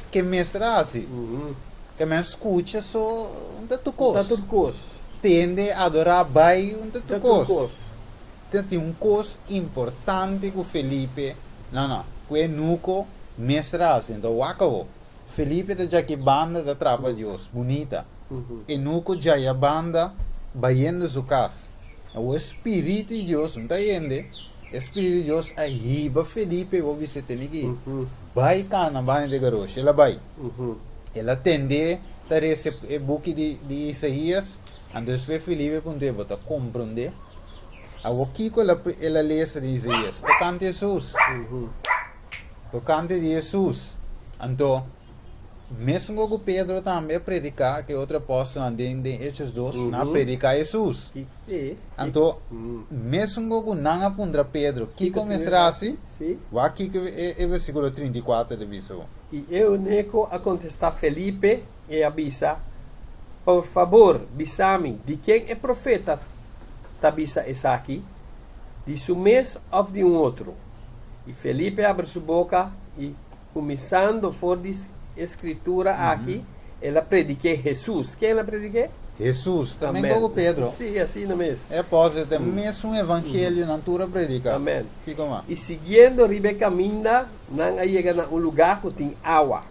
ke mester a hasi. Ke men skucha so un ta tur kos.
Un ta tur kos.
Tende, adorá, bai, un ta tur kos.
Ta tur kos.
Ta tin un kos importante ku Felipe, no no, ku e nuko mester a hasi. Enton wak awo. Felipe ta djaki banda ta trapa Dios, bunita. E nuko djaya banda bayendo su kas. Awor e Spiritu di Dios no ta hende, e Spiritu di Dios a hiba Felipe bo bisa tene ki bai kana banda di garoshi. El a bai. El a tende ta resa e buki di Isaías, anto despues Felipe puntr'é, Bo ta komprondé? Awor kiko el a lesa di Isaías? Tokante Hesus. Tokante di Hesus. Anto, mesun ku Pedro tambe a prediká, ku e otro apòstelnan den den Hechos dos, nan a prediká Hesus. Anto, mesun ku nan a puntra Pedro kiko mester hasi, wak kiko e e versíkulo 34 ta bisa bo.
I e euneko a kontestá Felipe i a bisa, Por fabor, bisa mi, di ken e profeta ta bisa esaki? Di su mes òf di un otro? I Felipe a abri su boka i, kuminsando for di E skritura aki, el a predik'é Hesus. Ken el a predik'é?
Hesus. Ta men ku Pedro.
Sí, asina mes.
E apòstel ta e mesun evangelio nan tur a prediká.
Amèn.
Kiko mas?
I siguiendo riba e kaminda, nan a yega na un lugá ku tin awa.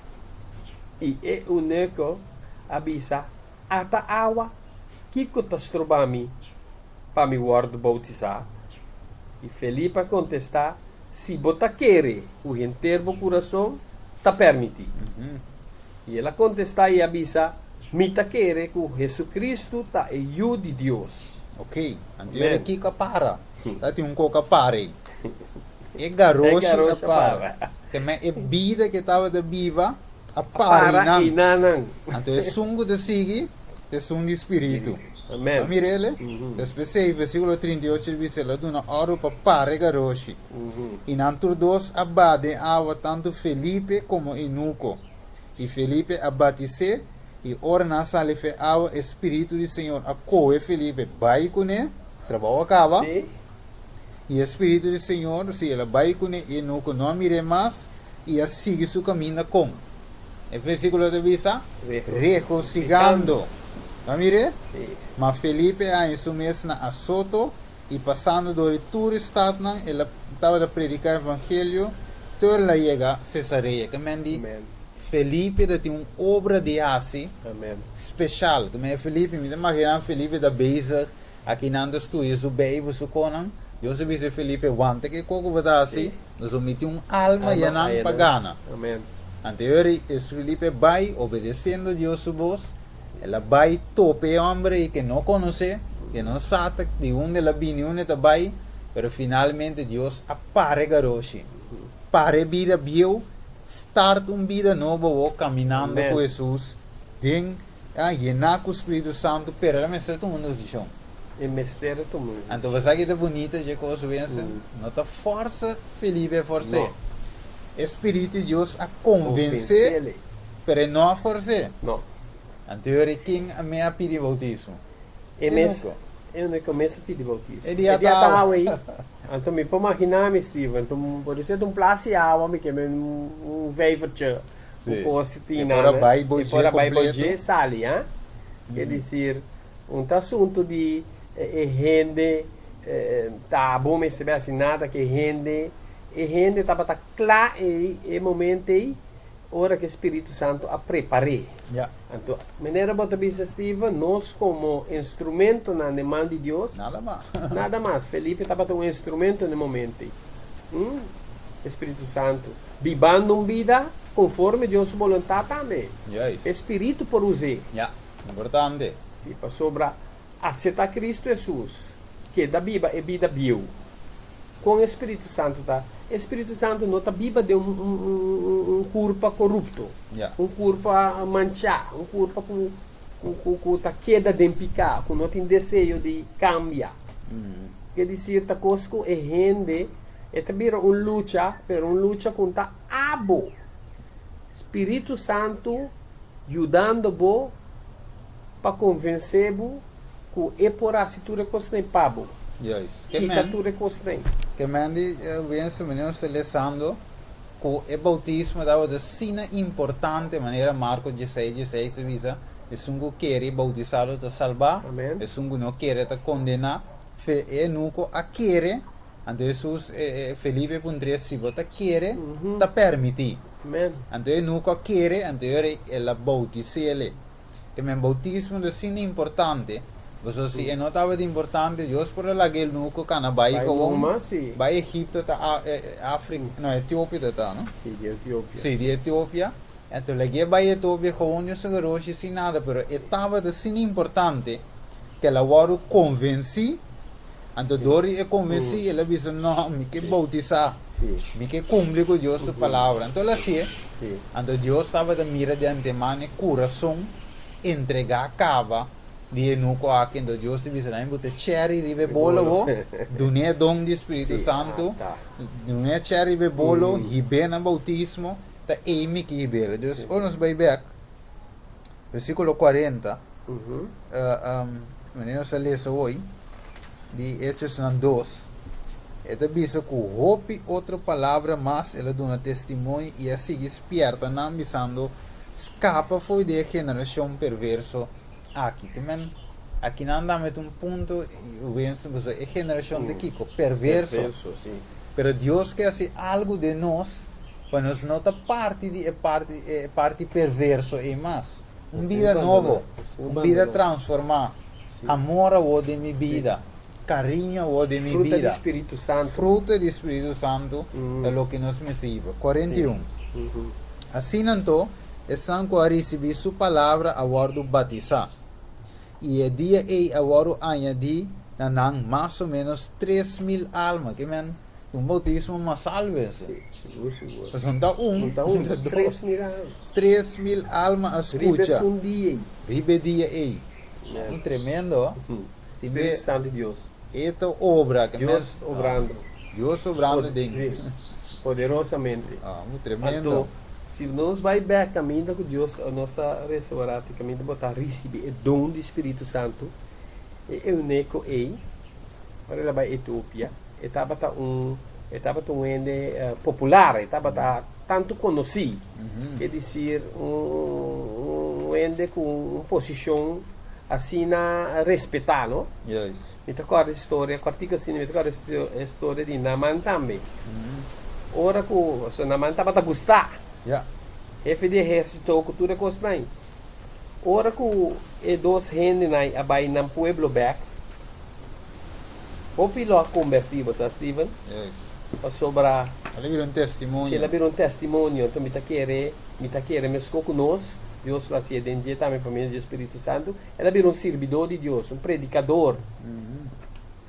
I e eunuko a bisa, Ata awa, kiko ta stroba mi pa mi wòrdu boutisá? I Felipe a kontestá, Si bo ta kere ku henter bo kurason, ta pèrmití. I el a kontestá i a bisa, Mi ta kere ku Hesukristu ta e Yu di Dios.
Oké, anto yora kiko a para? Ta tin un koko a para ei. E garoshi a para. Te men e bida ku e tabata biba a para einan. Anto esun ku ta sigui ta esun di spiritu.
Amen.
A mira el? Despues ei, versíkulo 38 ta bisa, El a duna òrdu pa para e garoshi. I nan tur dos a baha den awa, tantu Felipe komo eunuko. I Felipe a batis'é, i ora nan a sali for e awa, e spiritu di Señor a kohe Felipe bai kuné, trabou a kaba, i e spiritu di Señor, sí, el a bai kuné, i eunuko no a mir'é mas, i a sigui su kaminda kon? E versíkulo ta bisa, Regosigando. Bo a mir'é? Ma Felipe a haña su mes na Asoto, i pasando dor di tur e statnan, el a tabata prediká evangelio te ora el a yega Sesarea. Ke men di, Felipe ta tin un obra di hasi speshal. Ke men Felipe, mi ta imaginá Felipe ta bezig akinan ta studia su Beibel, su konan. Dios a bisa Felipe, Wanta ke koko bo ta hasi, pasobra mi tin un alma yanan pa gana. Anto e ora es Felipe bai, obedesiendo Dios su bos, el a bai topa e homber ei ke no konosé, ke no sa ta di unda el a bini, unda e ta bai, pero finalmente Dios a para e garoshi, para e bida bieu, start un bida nobo awor kaminando ku Hesus den yená ku Spiritu Santu, pero el a mester tuma un desishon.
E mester a tuma un desishon.
Anto bo sa ki ta bunita dje kos, Winston? No ta fòrsa Felipe a fòrs'é. E Spiritu di Dios a konvens'é, pero e no a fòrs'é.
No.
Anto e ora ken a me a pidi boutismo?
E mes. E úniko mes a pidi boutismo.
E dia ta awe.
Anto mi por maginá mi, Steven, por esei ta un plas di awa, mi ke men un vijvertje.
Sí.
Un kos
E por a bai
E por a bai
completo.
bojé sali, ha? Ke disir, un ta asuntu di e hende ta bo mester bai hasi nada ke hende, e hende tabata kla ei e momento ei ora ke Spiritu Santu a prepar'é.
Ja.
Anto, manera bo ta bisa Steven, nos komo instrumentonan den man di Dios,
Nada mas.
nada mas. Felipe tabata un instrumento den momento ei. E Spiritu Santu. Bibando un bida konforme Dios su boluntat tambe.
Juist.
E Spiritu por us'é.
Ja, importante.
Si, pasobra aseptá Kristu Hesus, keda biba e bida bieu. Kon e Spiritu Santu ta? E Spiritu Santu no ta biba den un kurpa korupto,
Ja.
un kurpa manchá, un kurpa ku ku ku ta keda den piká, ku no tin deseo di kambia. Ke disir ta kos ku e hende E ta bira un lucha, pero un lucha ku ta abo. Spiritu Santu yudando bo pa konvensé bo ku e por hasi tur e kosnan pa bo.
Juist. Ke
Kita
men,
tur e kosnan.
ke men di wense meneer nos ta lesando ku e boutismo tabata asina importante manera Marko dieseis dieseis ta bisa, esun ku kere i boutisá lo ta salbá,
Amen.
esun ku no kere ta kondená. Fe e nuko a kere. Anto Hesus, Felipe puntr'é, Si bo ta kere, ta permití. Anto e nuko a kere, anto e ora el a boutis'é. Te men boutismo ta asina importante, pasobra si e no tabata importante, Dios por a laga e nuko kana bai gewoon, bai Egipto ta Afrika, no, Etiopia ta ta, no?
Sí, di Etiopia.
Sí, di Etiopia. Anto lag'é bai Etiopia gewoon Dios a garoshi sin nada, pero e tabata asina importante ku el a wòrdu konvensí. Anto dor di e konvensí, el a bisa, No, mi ke boutisá. Mi ke kumpli ku Dios su palabra. Anto el a hasié. Anto Dios tabata mira di antemano e kurason entregá kaba di e nuko aki. Anto Dios ta bisa, Bo ta chèri riba e bolo bo, dun'é e don di Spiritu Santu, dun'é chèri riba e bolo, hib'é na boutismo, ta ei mi ke hib'é. Dus, ora nos bai bèk, versíkulo 40. Wanneer nos ta lesa hoy di Hechosnan 2, e ta bisa ku hopi otro palabra mas el a duna testimonio i a sigui spièrta nan bisando, Skapa for di e generashon perverso aki. Ke men, akinan ta met un punto, Winston, pasobra e generashon ta kiko? Perverso.
Perverso, si.
Pero Dios ke hasi algu den nos pa nos no ta parti di e parti e parti perverso ei mas. Un bida nobo, un bida transformá, amor awor den mi bida, kariño awor den mi
Fruta di
bida.
Spiritu Santu.
Fruta di Spiritu Santu ta loke nos mester hiba. 41. Asina anto, esnan ku a risibí su palabra a wòrdu batisá, i e dia ei a wòrdu añadí na nan mas o ménos 3000 alma. Ke men, un boutismo masal wese.
Sí, sigur, sigur.
Pasobra no ta un,
No ta un,
no ta dos.
3000 alma.
3000 alma a
Riba
skucha.
esun dia ei.
Riba e dia ei. Un tremendo. Tin
Spiritu
be
Santu di Dios.
E ta obra. Ke
Dios obrando.
Dios obrando den.
Sí, poderosamente.
Ah, un tremendo.
Anto, si nos bai bek kaminda ku Dios nos ta resa ora te kaminda bo ta risibí e don di Spiritu Santu, e euneko ei, ora el a bai Etiopia, e tabata un e tabata un hende popular, e tabata tantu konosí, ke disir un un hende ku un posishon asina respetá, no?
Juist.
Mi ta kòrda e storia, kòrtiku asina, mi ta kòrda e storia di Naman tambe. Ora ku, so Naman tabata gustá.
Ja.
Hefe di ehérsito ku tur e kosnan ei. Ora ku e dos hendenan ei a bai nan pueblo bèk, hopi lo a kombertí, bo sa, Steven?
Juist.
Pasobra.
El a bira un testimonio.
Si, el a bira un testimonio. Enton mi ta kere, mi ta kere meskó ku nos, Dios lo hasié den dje tambe pa medio di e Spiritu Santu. El a bira un sirbidó di Dios, un predikador.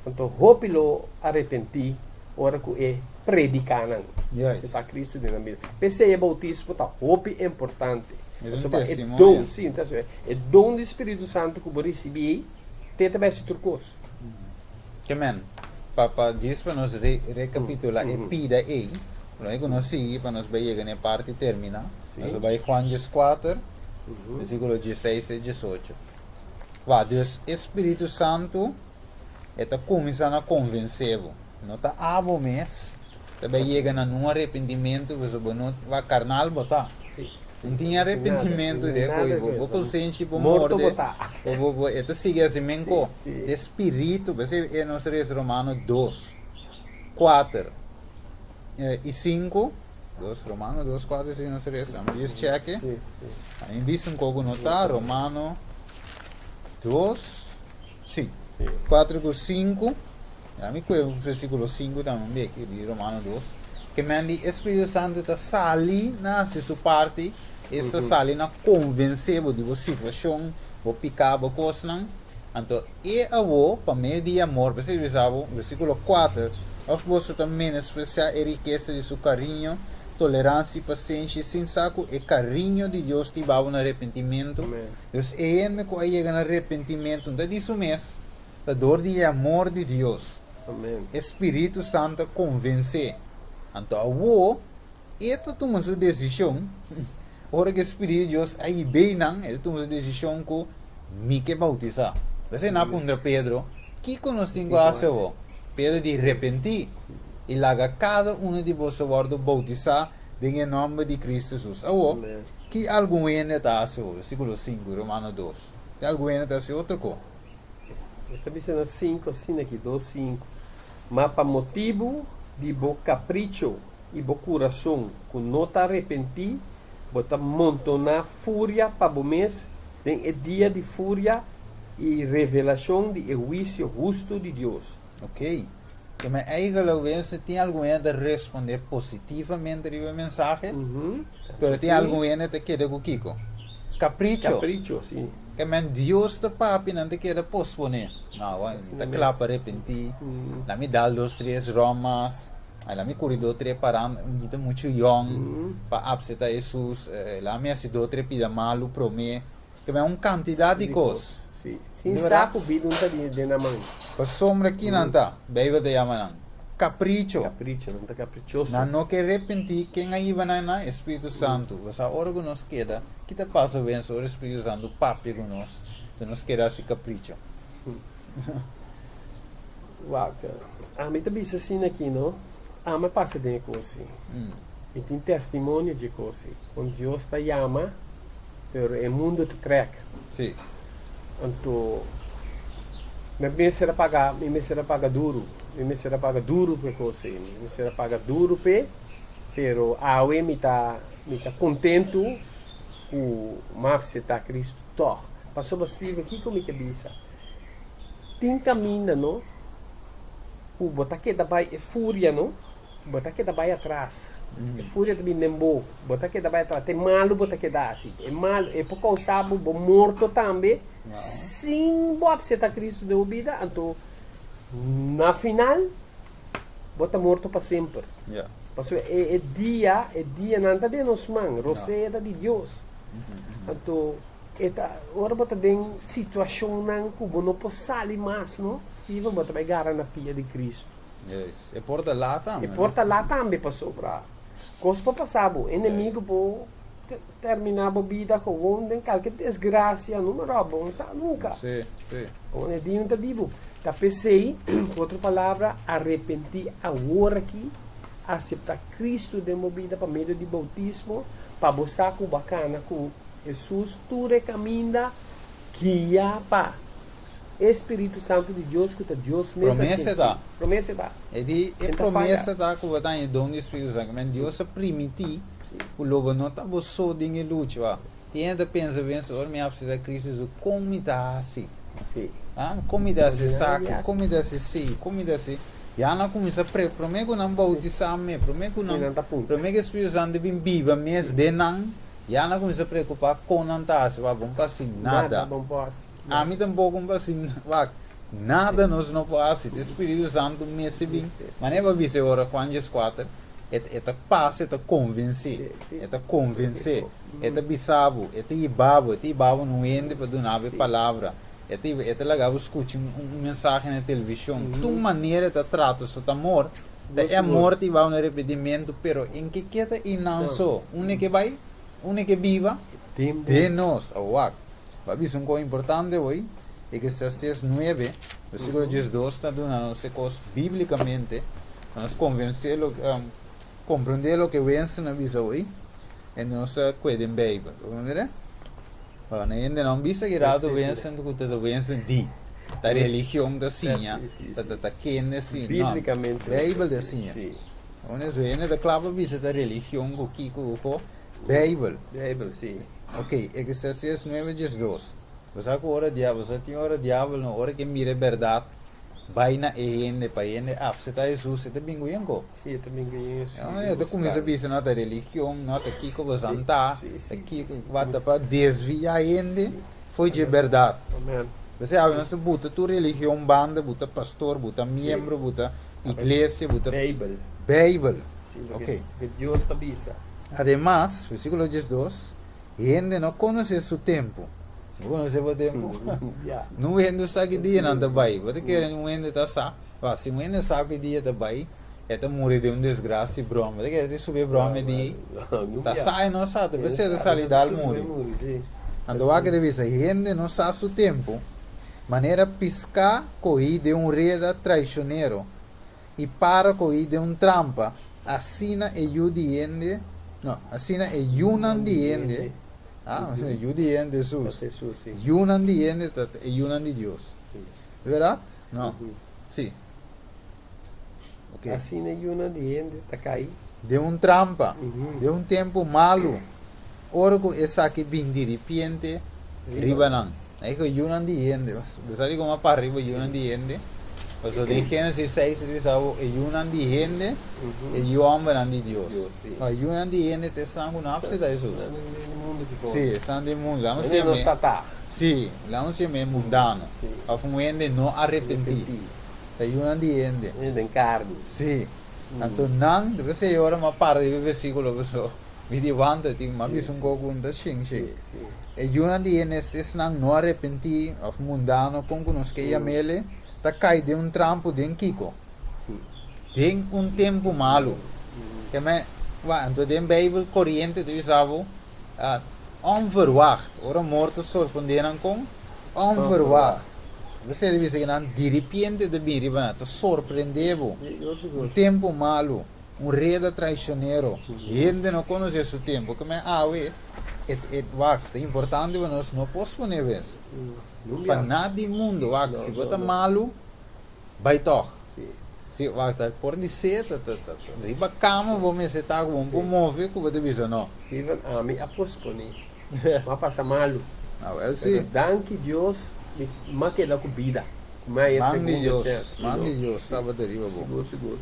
Anto hopi lo arepentí ora ku e prediká nan, aseptá Kristu den nan bida. P'esei e boutismo ta hopi importante. Pasobra e don, sí, un testimonio. E don di Spiritu Santu ku bo risibí ei, te ta bai hasi tur kos.
Ke men, pa pa djis pa nos re rekapitulá e pida ei, promé ku nos sigui pa nos bai yega na e parti terminá, nos a bai Juan 14, Versíkulo 16 te 18. Wak, dus e Spiritu Santu e ta kuminsá na konvensé bo. No ta abo mes ta bai yega na nun arepentimentu pasobra bo no, wak, karnal bo ta. No tin arepentimentu de koe bo, bo konsenshi bo morde, bo, bo, bo, e ta sigui hasi menko. E Spiritu, p'esei e nos resa Romano 2, 4 i 5. Dos, Romano 2, 4, 5, no sería eso. Dame dies cheque.
Sí, sí.
A mí bisa un poco no ta. Romano 2, sí. 4 ku 5. A mi kue versículo 5 también aquí, di Romano 2. Ke men di Espíritu Santo ta sali na hasi su parti, esta sali na konvensé bo di bo situashon, bo piká, bo kosnan. Anto E awó, pa medio di e amor, p'esei bisa bo, versíkulo 4, Òf boso ta menospresiá e rikesa di su kariño, toleransia i pasenshi, sin sa ku e kariño di Dios ta hiba bo na repentimentu? Dus e hende ku a yega na repentimentu no ta di su mes, ta dor di e amor di Dios. E spiritu santu a konvens'é. Anto awó, e ta tuma su desishon, ora ku e spiritu di Dios a hib'é nan, e ta tuma su desishon ku mi ke boutisá. P'esei nan a puntra Pedro, Kiko nos tin ku hasi awor? Pedro di, Repentí, i laga kada unu di boso wòrdu boutisá den e nòmber di Kristu Hesus. Awor, ki algun hende ta hasi awor? Versíkulo 5, Romano 2. Ki algun hende ta hasi otro ko?
E ta bisa na 5 asina aki, 2, 5, Ma pa motibu di bo kapricho i bo kurason ku no ta arepentí, bo ta montoná furia pa bo mes den e dia di furia i revelashon di e huisio hustu di Dios.
Ok. Ke men eigenlijk wensen tin algun hende ta respondé positivamente riba e mensahe, pero tin algun hende ta keda ku kiko? Kapricho.
Kapricho, si.
Ke men Dios ta papia nan ta keda posponé. No, mi ta kla pa arepentí, laat mi dal dos tres ròm mas. Ay la mi kuri do tre para mi ta muchu yong pa apseta Hesus la mi hasi do tre pida malu prome ke men un kantidat di kos.
Si, sin sa ku bida un ta di den nan man.
Pasobra ki nan ta? Beibel ta yama nan kapricho.
Kapricho, nan ta kaprichoso.
Nan no ke repentí, ken a hiba nan nan? E Spiritu Santu. Pasobra ora ku nos keda, ki ta pasa wens ora e Spiritu Santu papia ku nos, ku nos keda hasi kapricho?
Wak, ami ta bisa asina aki no, ami a pasa den e kos ei. Mi tin testimonio dje kos ei. Kon Dios ta yama. Pero e mundu ta krek.
Sí.
Anto mi mester a paga, mi mester a paga duru. Mi mester a paga duru pa e kos ei. Mi mester a paga duru p'e, pero awe mi ta mi ta kontentu ku mi a aseptá Kristu tòg. Pasobra Steven, kiko mi ke bisa? Tin kaminda no ku bo ta keda bai e furia no. Bo ta keda bai atras. E furia ta bin den bo. Bo ta keda bai atras. Te malu bo ta keda hasi. E malu, e por kousa bo bo morto tambe sin bo apsepta Kristu den bo bida. Anto na final bo ta morto pa semper. Pasobra e e dia, e dianan ta den nos man. Rosea ta di Dios. Anto e ta ora bo ta den situashonnan ku bo no por sali mas no, Steven, bo ta bai gara na pia di Kristu.
Yes. E por ta la tambe.
E por ta la tambe pasobra kos por pasa bo. Enemigo por termina bo bida gewoon den kalke desgracia, no mero bo no sa nunca.
Sí, sí.
Gewoon e dia no ta di bo. Ta p'esei, ku otro palabra, arepentí awor aki, aseptá Cristo den bo bida pa medio di boutismo, pa bo sa ku bo a kana ku Hesus tur e kaminda guia pa E Spiritu Santu di Dios ku ta Dios mes a
Promesa ta.
Promesa ta.
E di e
En ta faya.
promesa ta ku bo ta haña e don di Spiritu Santu. Men Dios a primintí ku lo bo no ta bo so den e lucha. Wak, tin hende ta pensa ben so ora mi apseptá Kristu Hesus, kon mi ta hasi?
Sí.
Ah, kon mi ta hasi
Bo
esaki?
di
Kon mi ta hasi esei? Kon mi ta hasi? Ya nan a kuminsá pre, promé ku nan boutisá me, promé ku
Sí,
nan,
nan ta puntra.
promé ku e Spiritu Santu bin biba mes den nan, ya nan a kuminsá preokupá kon nan ta hasi. Wak, bo no por hasi
Nada
nada.
bo no por hasi.
Ami tampoco no por hasi wak, nada nos no por hasi, te Spiritu Santu mester bin. Manera bo a bisa e ora Juan 14, e e ta pasa, e ta konvensé, e ta konvensé, e ta bisa bo, e ta hiba bo, e ta hiba bo na un hende pa duna bo e palabra, e ta e ta laga bo skucha un un mensahe na televishon. Tur manera e ta trata so ta amor, ta e amor ta hiba bo na arepentimentu, pero en ke keda einan so? Unda e ke bai? Unda e ke biba? Den nos. Awak. Bo a bisa un kos importante hoy, Eclesiastes 9, versíkulo 12 ta duna nos e kos bíblikamente pa nos konvensé lo komprondé loke Winston a bisa hoy i nos ta kue den Beibel. Bo komprondé? Bueno, hende no bisa ki rato Winston ku ta Winston di. Ta religion ta siña, ta ta ta kende siña. No, Beibel ta siña. Ones hende ta kla pa bisa ta religion ku kiko ku ko. Beibel.
Beibel, sí.
Ok, Eclesiastes 9, 12. Bo sa ku ora diabel, sa tin ora diabel no, ora ke mira e bèrdat, bai na e hende, pa e hende apseptá Hesus, e ta bin ku yen ko.
Sí, e ta bin ku yen Hesus.
E ta kuminsá bisa no ta religion, no ta kiko bo san ta, ta kiko, wak ta pa desviá hende fo'i dje bèrdat.
Amen.
P'esei awe nos ta buta tur religion banda, buta pastor, buta miembro, buta iglesia, buta.
Beibel.
Beibel.
Sí, loke Dios ta bisa.
Ademas, versíkulo 12, hende no konosé su tempu. Bo konosé bo tempu? Nun hende sa ki dia nan ta bai. Bo ta kere un hende ta sa? Ba, si un hende sa ki dia ta bai, e ta muri den un desgrasia di broma. Bo ta kere ta subi e broma e dia? Ta sa e no sa, ta p'esei e ta sali dal muri. Anto wak e ta bisa, hende no sa su tempu, manera piská kohí den un reda traishonero. I para koí den un trampa, asina e yu di hende, no, asina e yunan di hende, ah, e yu di hende Hesus, yunan di hende ta e yunan di Dios. E bèrdat? No. Sí. Ok.
Asina e yunan di hende ta kai.
Den un trampa, den un tempu malu, ora ku esaki bin diripiente riba nan. Ei ku yunan di hende, bo sa dikon a para riba yunan di hende? Pasobra den Génesis 6 ta bisa bo e yunan di hende, e yu hòmbernan di Dios. E yunan di hende ta esnan ku no a apseptá Hesus. Sí, esnan den mundu. Laga nos yam'é, sí, laga nos yam'é mundano, òf un hende no arepentí. Ta yunan di hende. Sí. Anto nan, p'esei ora mi a para riba e versíkulo pasobra mi di wanta tin, mi a bisa un kos ku no ta shin shin. E yunan di hende esnan no arepentí òf mundano kon ku nos ke yam'ele, ta kai den un trampu den kiko? Den un tempu malu. Ke men, wak, anto den Beibel koriente ta bisa bo, onverwacht, ora morto sorprendé nan kon? Onverwacht. P'esei ta bisa ku nan diripiente ta bin riba nan, ta sorprendé bo. Un tempu malu, un reda traishonero, hende no konosé su tempu. Ke men awe. E wak, ta importante pa nos no posponé bes. Pa nada di mundu, wak, si bo ta malu, bai tòg. Si, wak, ta por di ser, ta, ta, ta, riba kama bo mester ta ku bo no por move ku bo ta bisa no.
Steven, ami a posponé. Mi a pasa malu.
Awel si.
Pero danki Dios, mi, mi a keda ku bida. Ku mi a haña
Man di
segundo
Dios,
chèns, you
man
know.
di Dios tabata riba bo.
Sigur, sigur.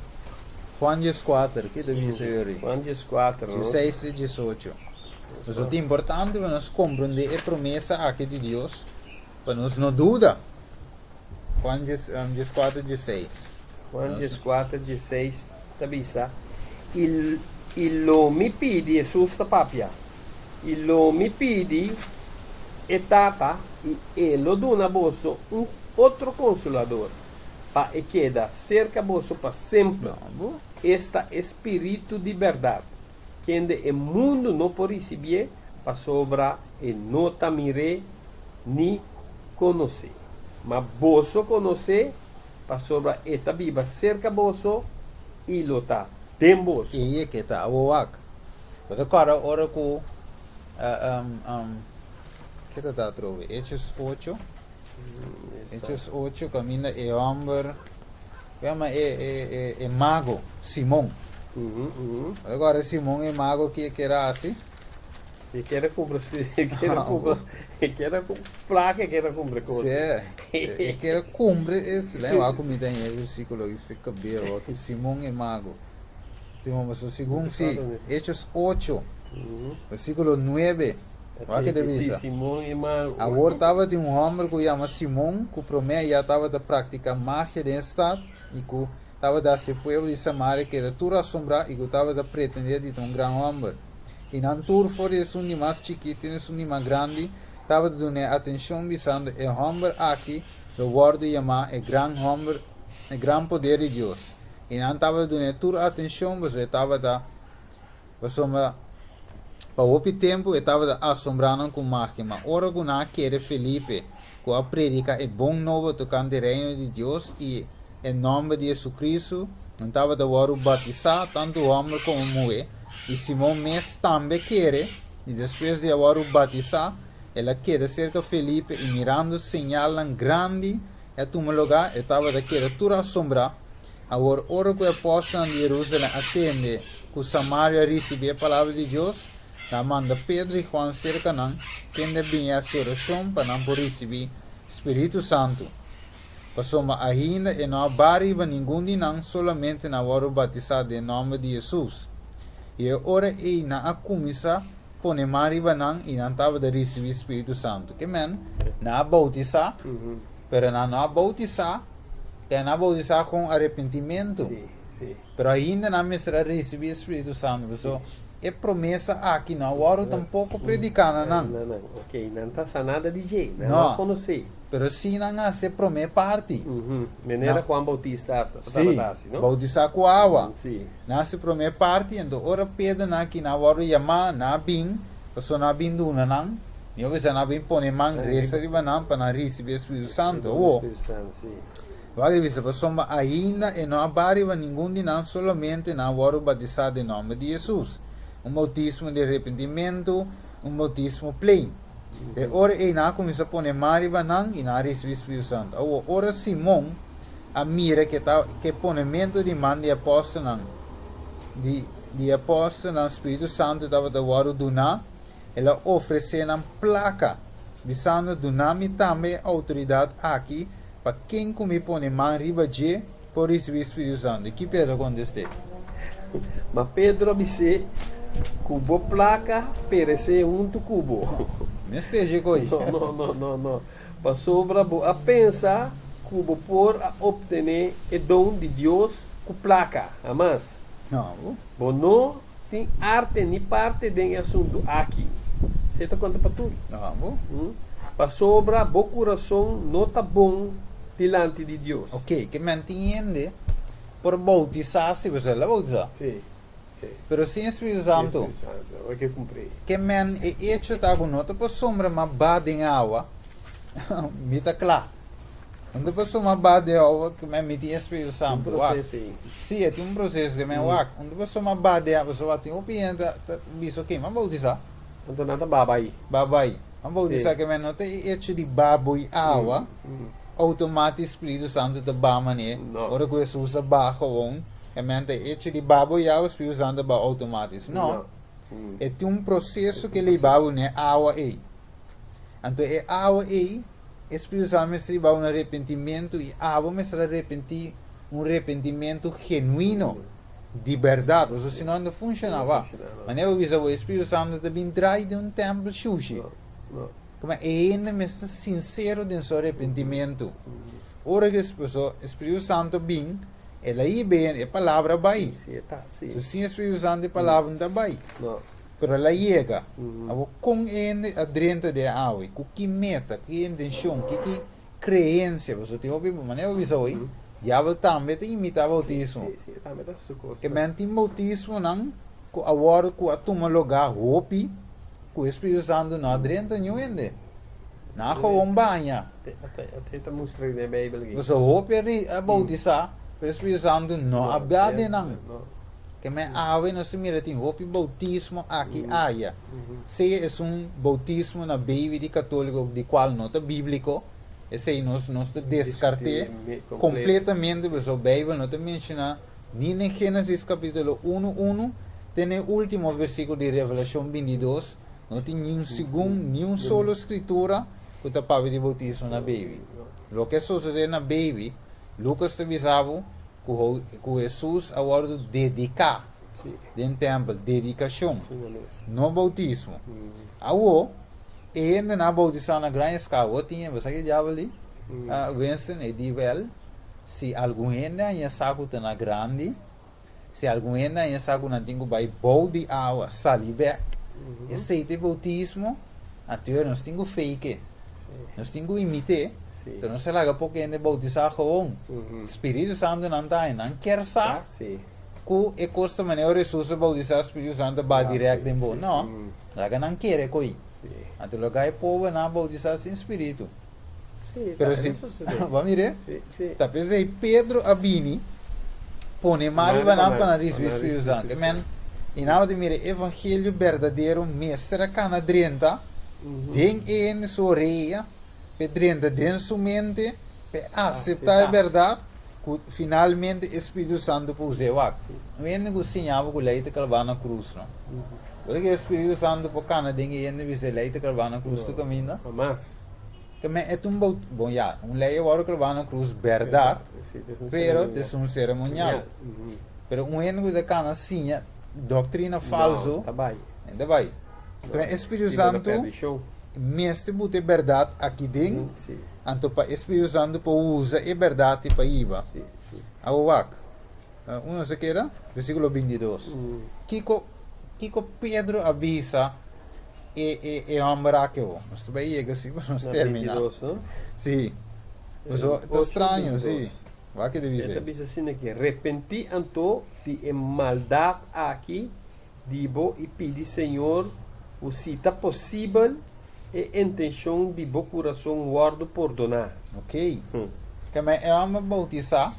Juan 14, ki ta bisa yori?
Juan 14, no?
16 te 18. Pasobra ta importante pa nos komprondé e promesa aki di Dios, pa nos no duda. Juan 14, 16.
Juan 14, 16 ta bisa, I, i lo mi pidi, Hesus ta papia, i lo mi pidi e Tata, i e lo duna boso un otro Konsolador, pa e keda serka boso pa semper, esta e Spiritu di bèrdat, kende e mundu no por risibié, pasobra e no ta mir'é ni konos'é. Ma boso konos'é, pasobra e ta biba serka boso i lo ta den boso.
I e ke ta abo wak. Bo ta kòrda ora ku ke ta ta atrobe? Hechos ocho. Hechos ocho kaminda e hòmber ku yama e e e e mago Simon. Bo ta kòrda Simon e mago ki e kier a hasi?
E kier a kumpra e kier a kumpra e kier a plaka e kier a kumpra kos.
Sí, e kier a kumpra e lei wak ku mi ta haña e versíkulo aki fika bia wak Simon e mago. Simon pasobra segun si Hechos ocho versíkulo nuebe. Wak ke ta bisa? Awor tabatin un hòmber ku yama Simon, ku promé ya tabata praktiká magia den e stat i ku tabata hasi e pueblo di Samaria keda tur asombrá i ku tabata pretendé di ta un gran hòmber. I nan tur, for di esun di mas chikí te esun di mas grandi, tabata dun'é atenshon, bisando, E hòmber aki lo wòrdu yamá e gran hòmber, e gran poder di Dios. I nan tabata dun'é tur atenshon, pasobra e tabata. Pasobra pa hopi tempu e tabata asombrá nan ku magia. Ma ora ku nan a kere Felipe, ku a prediká e bon nobo tokante e Reino di Dios i e nòmber di Hesukristu, nan tabata wòrdu batisá, tantu hòmber komo muhé. I Simon mes tambe kere, i despues di a wòrdu batisá, el a keda serka Felipe, i mirando señalnan grandi a tuma lugá, e tabata keda tur asombrá. Awor, ora ku e apòstelnan di Herúsalèm a tende ku Samaria a risibí e palabra di Dios, nan a manda Pedro i Juan serka nan, kende a bini hasi orashon pa nan por risibí spiritu santu. Pasobra ainda e no a baha riba ningun di nan, solamente nan a wòrdu batisá den nòmber di Hesus. I e ora ei nan a kuminsá pone man riba nan i nan tabata risibí spiritu santu. Ke men, nan a boutisá, pero nan no a boutisá. Te nan a bautisá ku arepentimentu. Pero ainda nan mester a risibí e Spiritu Santu. Pasobra e promesa aki no a wòrdu tampoko prediká na nan.
Na nan. Ok, nan ta sa nada di dje. Nan no a konosé.
Pero si nan a hasi e promé parti.
Manera Juan Bautista a tabata hasi, no?
Si, bautisá ku awa. Nan a hasi e promé parti, anto ora Pedro nan aki nan a wòrdu yamá, nan a bin, pasobra nan a bin duna nan. Mi a bisa nan bin pone man resa riba nan pa nan risibi e Spiritu Santu. Awor, wak di bisa, pasobra ainda e no a baha riba ningun di nan, solamente nan a wòrdu batisá den nòmber di Hesus, un boutismo di arepentimentu, un boutismo plein. E ora ei nan a kuminsá pone man riba nan i nan a risibi Spiritu Santu. Awor, ora Simon a mira ke ta ke ponementu di man di e apòstelnan, di di e apòstelnan Spiritu Santu tabata wòrdu duná, El a ofresé nan plaka, bisando, Duna mi tambe e outoridat aki pa ken ku mi pone man riba dje por risibí Spiritu Santu. I ki Pedro a kontest'é?
Ma Pedro a bis'é, Ku bo plaka peresé huntu ku bo.
Mester dje koi.
No, no, no, no, no. Pasobra bo a pensa ku bo por a optené e don di Dios ku plaka. Hamas.
No.
Bo no Tin arte ni parte den e asuntu aki. Esei ta konta pa tur. Pasobra bo kurason no ta bon dilanti di Dios.
Ok, ke men tin hende por boutisá si bo el a boutisá.
Sí, sí.
Pero sin e Spiritu Santu.
Sin e Spiritu Santu, awor ke kumpré.
Ke men e echo ta ku no ta pasobra m'a ba den awa, mi ta kla. No ta pasobra m'a ba den awa ke men mi tin e Spiritu Santu.
Un proseso ei.
Sí, e tin un proseso ke men wak. Un ta pasobra m'a ba den awa, pasobra tin hopi hende ta bisa, ok, m'a boutisá.
Anto nan ta baba ei.
Baba ei. An bautisá ke men no ta e echo di babo i awa, outomátik Spiritu Santu ta ba manera ora ku Hesus a baha gewoon, e men ta e echo di babo i awa, Spiritu Santu ta ba outomátik. No. E tin un proseso ke lei babo n'e awa ei. Anto e awa ei, e Spiritu Santu mester riba un arepentimentu i abo mester arepentí un repentimentu genuino, di bèrdat, pasobra si no, no ta funshoná. Wak, manera bo bisa bo, e Spiritu Santu ta bin drai den un tèmpel shushi. Kuma e hende mester sinsero den su arepentimentu. Ora ku e Spiritu Santu bin, el a hiba e hende, e palabra bai. So sin e Spiritu Santu e palabra no ta bai. Pero el a yega. Awor kon e hende a drenta den awe? Ku ki meta, ki intenshon, ki ki kreensia? Pasobra tin hopi, manera bo bisa hoy, diabel tambe ta imitá boutismo. E men tin boutismonan ku awor ku a tuma lugá hopi ku e Spiritu Santu no a drenta niun hende. Nan a gewoon baña. Pasobra hopi a boutisá, pero e Spiritu Santu no a bia den nan. Ke men awe nos ta mira tin hopi boutismo aki aya. Sea esun boutismo na baby di katoliko di kual no ta bibliko, esei nos nos ta deskart'é kompletamente pasobra Beibel no ta menshoná ni den Génesis kapítulo unu unu te na e último versíkulo di Revelashon 22 no tin niun segun niun solo skritura ku ta papia di boutismo na baby. Loke a sosodé na baby, Lukas ta bisa bo ku Hesus a wòrdu dediká den tèmpel, dedikashon, no boutismo. Awor, e hendenan a boutisá na gran eskala. Awor tin, bo sa ke diabel di? Winston, e di, Wèl, si algun hende haña sa ku ta na grandi, si algun hende haña sa ku nan tin ku bai bou di awa sali bèk, esei ta e boutismo, anto nos tin ku fake e. Nos tin ku imit'é. Pero no se laga poko hende bautisá gewoon. Spiritu Santu nan ta haña. Nan kier sa ku e kos ta manera ora Hesus a bautisá Spiritu Santu a baha dirèkt den bo. No. Laga nan kere ko'i. Anto loke e pobernan a bautisá sin Spiritu. Pero si, bo a mir'é? Ta p'esei Pedro a bini pone man riba nan pa nan risibí Spiritu Santu. Ke men, i nan tabata mira e evangelio berdadero mester a kana drenta den e hende su orea. p'e drenta den su mente, p'e aseptá e bèrdat ku finalmente e Spiritu Santu por us'é. Wak, un hende ku siña bo ku lei ta klabá na krus, no? Bo ta kere Spiritu Santu por kana den e hende bisa e lei ta klabá na krus tur kaminda?
Hamas.
Te men e ta un baut, bon ya, un lei a wòrdu klabá na krus bèrdat, pero ta esun seremonial. Pero un hende ku ta kana siña doktrina falsu, e ta bai. Te men e Spiritu Santu. Mester buta e bèrdat aki den, anto pa e Spiritu Santu por usa e bèrdat i pa hiba. Awor wak, unda nos a keda? Versíkulo 22. Kiko, kiko Pedro a bisa e, e, e hòmber aki awor? Nos ta bai yega si pa nos terminá. Sí. Pasobra ta straño, sí. Wak ke ta bisa
E ta bisa asina ke, Repentí anto di e maldat aki di bo i pidi Señor ku si ta posibel e intenshon di bo kurason wòrdu pordoná.
Ok. Keme e hòmber boutisá,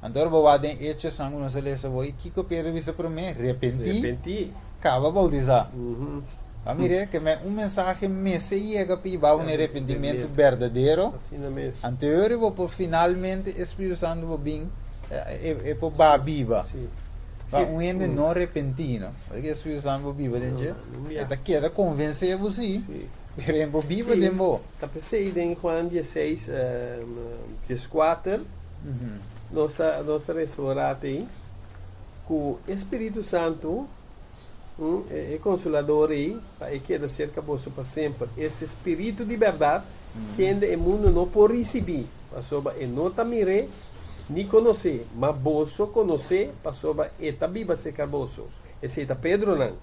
anto ora bo wak den Hechosnan ku nos a lesa bo, i kiko Pedro bisa promé? Repentí,
Repentí.
kaba boutisá. Bo mir'é? Keme un mensahe mester yega pa hiba bo na e repentimentu berdadero,
Asina mes.
anto e ora bo por finalmente e Spiritu Santu por bin, e por baha biba.
Sí.
Pa un hende no repentí, no? Ora ku e Spiritu Santu por biba den dje, e ta keda konvensé bo sí, pero e por biba den bo.
Ta p'esei den Juan dieseis, dieskuater, nos a nos a resa un rato ei, ku e Spiritu Santu, e Konsolador ei, pa e keda serka boso pa semper. Este Spiritu di bèrdat, kende e mundu no por risibí, pasobra e no ta mir'é, Ni konosé, ma boso konosé, pasobra e ta biba serka boso. Esei ta Pedronan,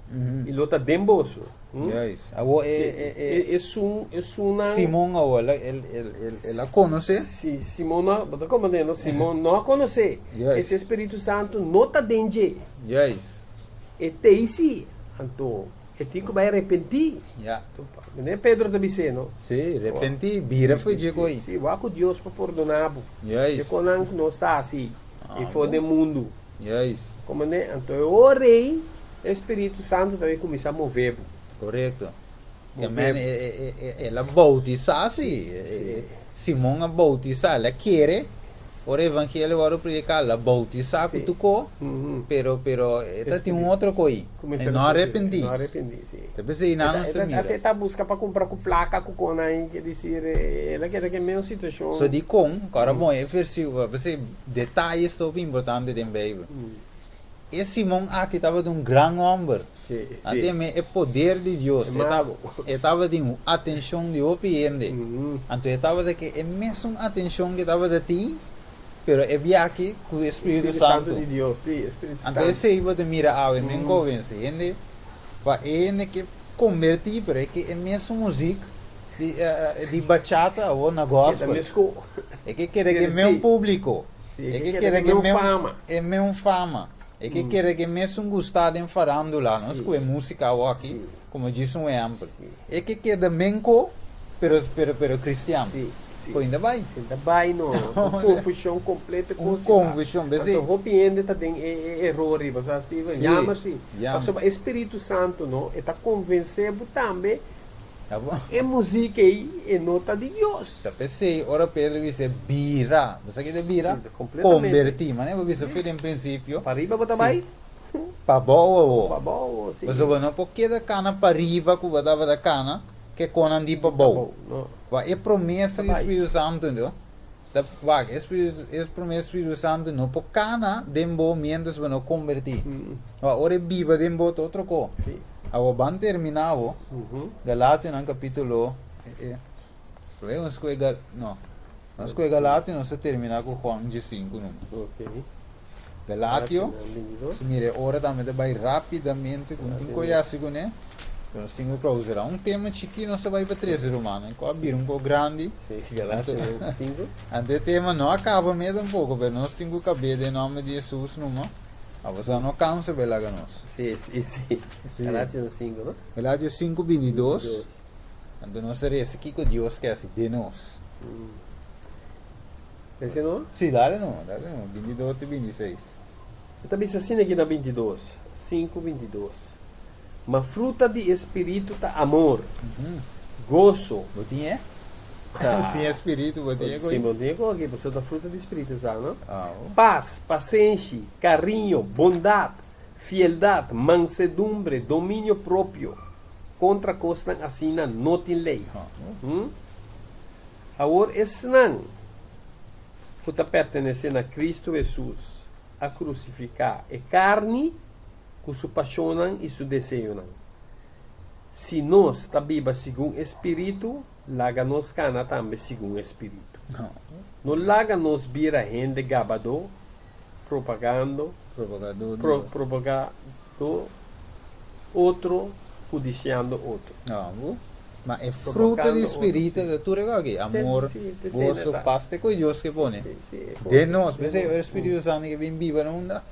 i lo ta den boso.
Juist. Awor e, e, e.
E, esun, esunnan.
Simon awor, el, el, el, el, el a konosé.
Si, Simon no, bo ta komprendé, no? Simon no a konosé.
Juist.
Ese Spiritu Santu no ta den dje.
Juist.
E t'ei sí. Anto, e tin ku bai arepentí.
Ya.
Meneer Pedro ta bis'é, no?
Sí, repentí, bira fo'i dje ko'i.
Sí, wak ku Dios por pordoná bo.
Juist.
Dje konan ku nos ta hasi i for den mundu.
Juist.
Komprendé? Anto e ora ei, e Spiritu Santu ta bai kuminsá move bo.
Korekto. Ke men el a boutisá si. Simon a boutisá, el a kere ora evangelio wòrdu prediká, el a boutisá ku tur ko, pero pero e ta tin un otro ko ei. E no a arepentí. Ta p'esei nan nos ta mira.
E ta buska pa kumpra ku plaka ku kon ei, ke disir el a keda ku e mesun situashon.
So dikon, ku ora bon e versikulo, p'esei detayes ta hopi importante den Beibel. E Simon aki tabata un gran hòmber. A teme e poder di Dios. E tabatin atenshon di hopi hende. Anto e tabata ke e mesun atenshon ke tabata tin, pero e biaha ku e Spiritu Santu. Anto esei bo ta mira awe men kovense. Hende, pa e hende ke kombertí, pero e ke e mesun muzik di bachata awor na gospel. E ke kere ke meun públiko. E ke kere ke e meun fama. E ke kere ke mesun gustá den farándula, no skohe músika awoki komo djis un ehèmpel. E ke keda menko pero pero pero kristian. Ko inda bai.
Inda bai no. Un konfushon kompleto
Un konfushon. Besi.
Anto hopi hende ta den e e eror riba sa Steven. Jammer si. Pasobra e Spiritu Santu no e ta konvensé bo tambe E muzik ei e no ta di Dios.
Ta p'esei ora Pedro bisa bira, bo sa ki ta bira? Kombertí. Manera bo bisa fe den prinsipio.
Pariba bo ta bai?
Pabou awor.
Pabou awor, si.
Pasobra bo no por keda kana pariba ku bo tabata kana ke konan di pabou. Wak e promesa di Spiritu Santu no ta wak e e promesa di Spiritu Santu no por kana den bo miéntras bo no kombertí. Wak ora e biba den bo ta otro ko. Awor ban terminá awor Galationan kapítulo Promé nos skohe Gal no nos skohe Galatio nos ta terminá ku Juan diesinku numa. Galatio si mira e ora tambe ta bai rápidamente ku no tin koe hasi kuné pero nos tin ku klausurá un tema chikí nos ta bai pa trese rumannan ku a bira un poko grandi anto e tema no a kaba mes tampoko pero nos tin ku kab'é den nòmber di Hesus numa awo sa no kansa pa e laga nos.
Sí, sí, sí.
Sí.
Galatios 5, no?
Galatios 5, 22. Anto nos ta resa kiko Dios ke hasi den nos.
Ese no?
Sí, dale no, dale no. 22 te 26.
E ta bisa asina aki na 22, 5, 22. Ma fruta di e Spiritu ta amor, goso.
Bo tin e? Sin e Spiritu bo tin e
ko'i? Si, bo tin e ko'i, pasobra ta fruta di Spiritu sa, no? Pas, pasenshi, kariño, bondat, fieldat, mansedumbre, dominio propio. Kontra kosnan asina no tin lei. Awor esnan ku ta pertenesé na Kristu Hesus a krusifiká e karni ku su pashonnan i su deseonan. Si nos ta biba segun e spiritu, laga nos kana tambe segun e spiritu. No laga nos bira hende gabadó, propagando, propagadó otro, kudisiando otro.
Ma e fruta di spiritu ta tur e kos aki, amor, goso, pas, te ku Dios ke pone den nos. P'esei ora e Spiritu Santu ke bin biba na unda?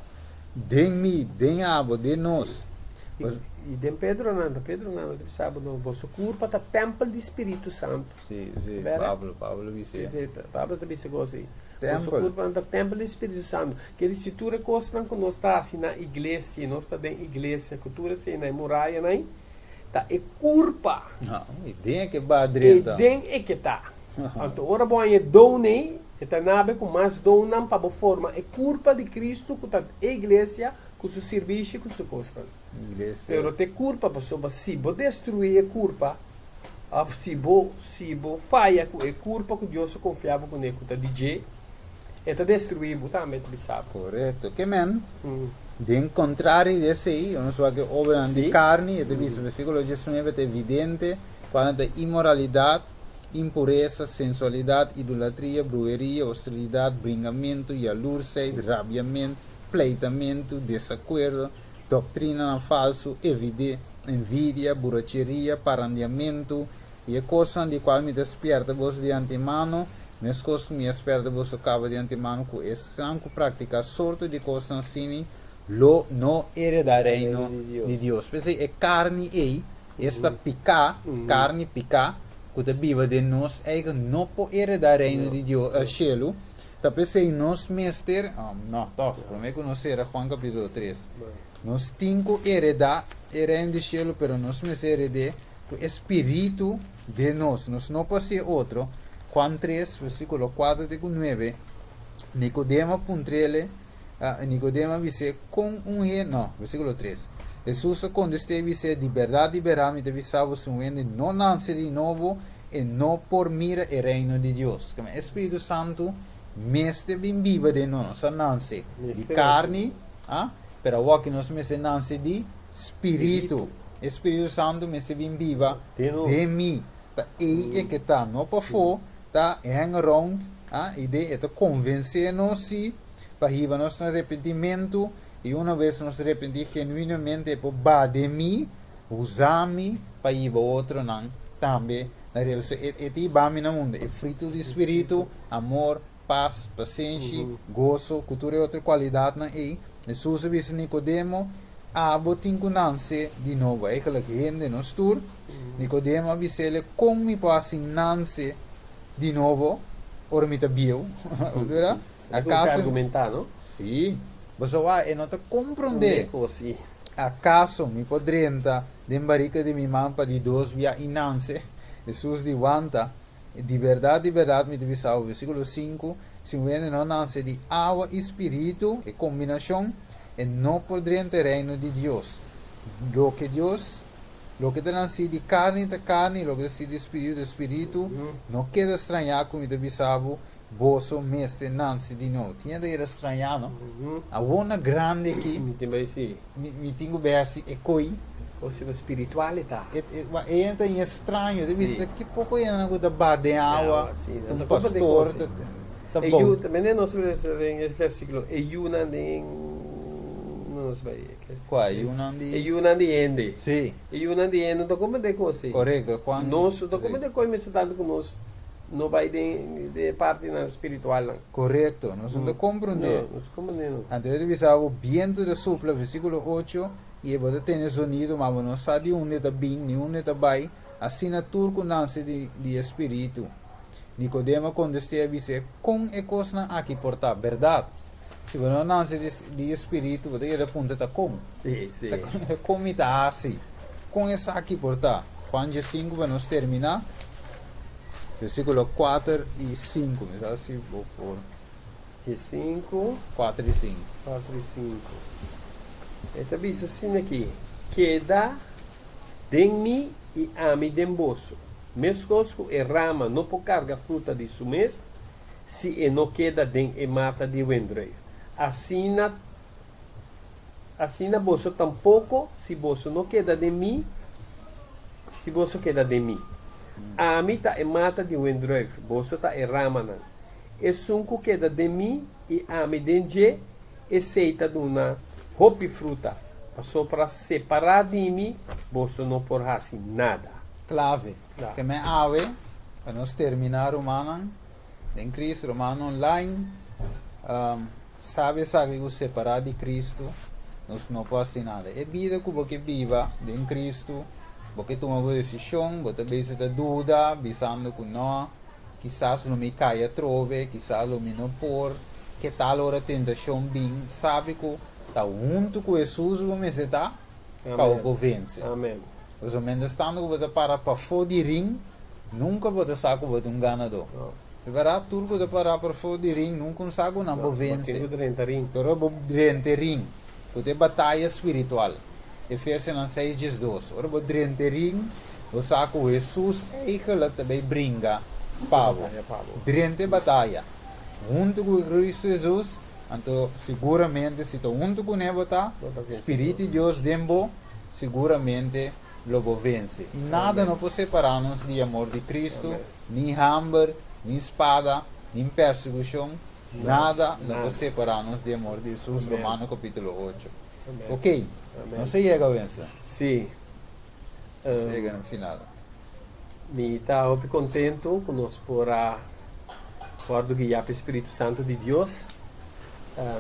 Den mi, den abo, den nos.
I den Pedro nan ta, Pedro nan ta bisa abo, boso kurpa ta tèmpel di Spiritu Santu.
Sí, sí, Pablo, Pablo bisa.
Sí, sí, Pablo ta bisa kos ei. Boso kurpa nan ta tèmpel di Spiritu Santu. Ke di si tur e kosnan ku nos ta hasi na iglesia, nos ta den iglesia, ku tur esei na e murayanan ei, ta e kurpa.
E den e ke ba drenta.
E den e ke ta. Anto ora bo haña e don ei, e ta nabe ku mas donnan pa bo forma e kurpa di Kristu ku ta e iglesia ku su sirbishi ku su kosnan. Pero ta e kurpa pasobra si bo destruí e kurpa òf si bo si bo faya ku e kurpa ku Dios a konfia bo kuné ku ta di dje, e ta destruí bo tambe, e ta bisa bo.
Korekto. Ke men? Den kontrario di esei, nos wak e obranan di karni, e ta bisa, versíkulo 19, ta evidente kual nan ta inmoralidat, impuresa, sensualidat, idolatria, bruheria, hostilidat, bringamentu, yalursheid, rabiament, pleitamentu, desakuerdo, doktrinanan falsu, envidia, buracheria, parandiamentu, i e kosnan di kual mi ta spièrta boso di antemano, meskos ku mi a spièrta boso kaba di antemano, ku esnan ku praktiká sorto di kosnan asini lo no heredá Reino di Dios. P'esei e karni ei, Esta piká, karni piká, ku ta biba den nos eigen no por heredá Reino di Dios, shelu. Ta p'esei nos mester, no, tòg, promé ku nos sera Juan kapítulo 3. Nos tin ku heredá e Reino di shelu, pero nos mester hered'é ku e Spiritu den nos. Nos no por hasié otro. Juan 3, versíkulo 4 te ku 9, Nikodemo a puntr'ele, Nikodemo a bis'é, Kon un hende, no, versíkulo 3, Hesus a kontest'é i bis'é, Di bèrdat, di bèrdat, mi ta bisa bo, si un hende no nanse di nobo, e no por mira e Reino di Dios. Keme e Spiritu Santu mester bin biba den nos. Nos a nanse di karni, ah, pero awor nos mester nanse di Spiritu. E Spiritu Santu mester bin biba den mi. Ta ei e ke ta, no pafó, ta hang around, ah, i den e ta konvensé nos si pa hiba nos na arepentimentu, i una bes nos arepentí genuinamente e por ba den mi, usa mi pa hiba otronan tambe na Dios. E, e ta hiba mi na unda? E fruto di Spiritu, amor, pas, pasenshi, goso, ku tur e otro kualidatnan ei. Hesus a bisa Nikodemo, Abo tin ku nanse di nobo. Eigenlijk hende, nos tur. Nikodemo a bis'el, Kon mi por hasi nanse di nobo ora mi ta bieu? Verdad?
Akaso argumentá, no?
Sí. Boso wak, e no ta komprondé. Akaso mi por drenta den barika di mi man pa di dos bia i nanse? Hesus di, Wanta, di bèrdat, di bèrdat mi ta bisa bo, versíkulo 5, si un hende no nanse di awa i spiritu, e kombinashon, e no por drenta e reino di Dios. Loke Dios, loke ta nansí di karni ta karni, loke ta nansí di spiritu ta spiritu. No keda strañá ku mi ta bisa bo, Boso mester nanse di nou. Tin hende keda strañá, no? Awor na grandi aki.
Mi tin bai si.
Mi tin ku bai hasi e koi.
Kos ta spiritual e ta.
E e hende ta yin straño. Ta bisa ki poko hende ku ta baha den awa. Un pastor ta
bou. E yu, mende nos lesa den e versikulo, e yunan den, no nos bai.
Kua? E yunan di?
E yunan di hende.
Si.
E yunan di hende no ta komprende kos ei.
Korekto, Juan.
Nos no ta komprende kos ei mester tantu ku nos. No bai den e partinan spiritualnan.
Korekto, nos no ta komprondé.
No, nos ta komprondé no.
Anto e ta bisa bo, bientu ta supla, versíkulo 8, i e bo ta tende zonido, ma bo no sa di unda e ta bin ni unda e ta bai, asina tur ku nanse di di e Spiritu. Nikodemo a kontest'é i a bis'é, Kon e kosnan aki por ta bèrdat? Si bo no nanse di di e Spiritu, bo ta keda puntra ta kon.
Sí, sí.
Ta kon mi ta hasi? Kon esaki por ta? Juan 15 pa nos terminá. Versíkulo 4 i 5. Mi sa si bo por.
E 5.
4 i 5.
4 i 5. E ta bisa asina aki, Keda den mi i ami den boso. Meskos ku e rama no por karga fruta di su mes si e no keda den e mata di wendruif, asina asina boso tampoko si boso no keda den mi, si boso keda den mi. Ami ta e mata di wendruif, boso ta e ramanan. Esun ku keda den mi i ami den dje, esei ta duna hopi fruta, pasobra separá di mi boso no por hasi nada.
Klave. Ke men awe pa nos terminá, rumannan den Cristo, rumannan online. Sabi esaki ku separá di Kristu nos no por hasi nada. E bida ku bo ke biba den Kristu, bo ke tuma bo desishon, bo ta bese ta duda, bisando ku no, kisas lo mi kai atrobe, kisas lo mi no por, ke tal ora tentashon bin, sabi ku ta huntu ku Hesus bo mester ta pa bo por vense. Pasobra mientras tanto ku bo ta para pafó di ring, nunka bo ta sa ku bo ta un ganadó. E berdad, tur ku ta para pafó di ring nunka un sa ku nan por vense. Pero bo drenta e ring, ku ta e bataya spiritual. Efesionan 6, 12. Ora bo drenta e ring, bo sa ku Hesus eigenlijk ta bay bringa pa bo. Drenta e bataya huntu ku Kristu Hesus, anto siguramente si ta huntu kuné bo ta, Spiritu di Dios den bo, siguramente lo bo vense. I nada no por separá nos di amor di Kristu, ni hamber, ni spada, ni persekushon, nada no por separá nos di amor di Hesus, Romano kapítulo 8. Ok, nos a yega, Winston.
Sí.
Nos a yega na final.
Mi ta hopi kontentu ku nos por a wòrdu guiá pa e Spiritu Santu di Dios,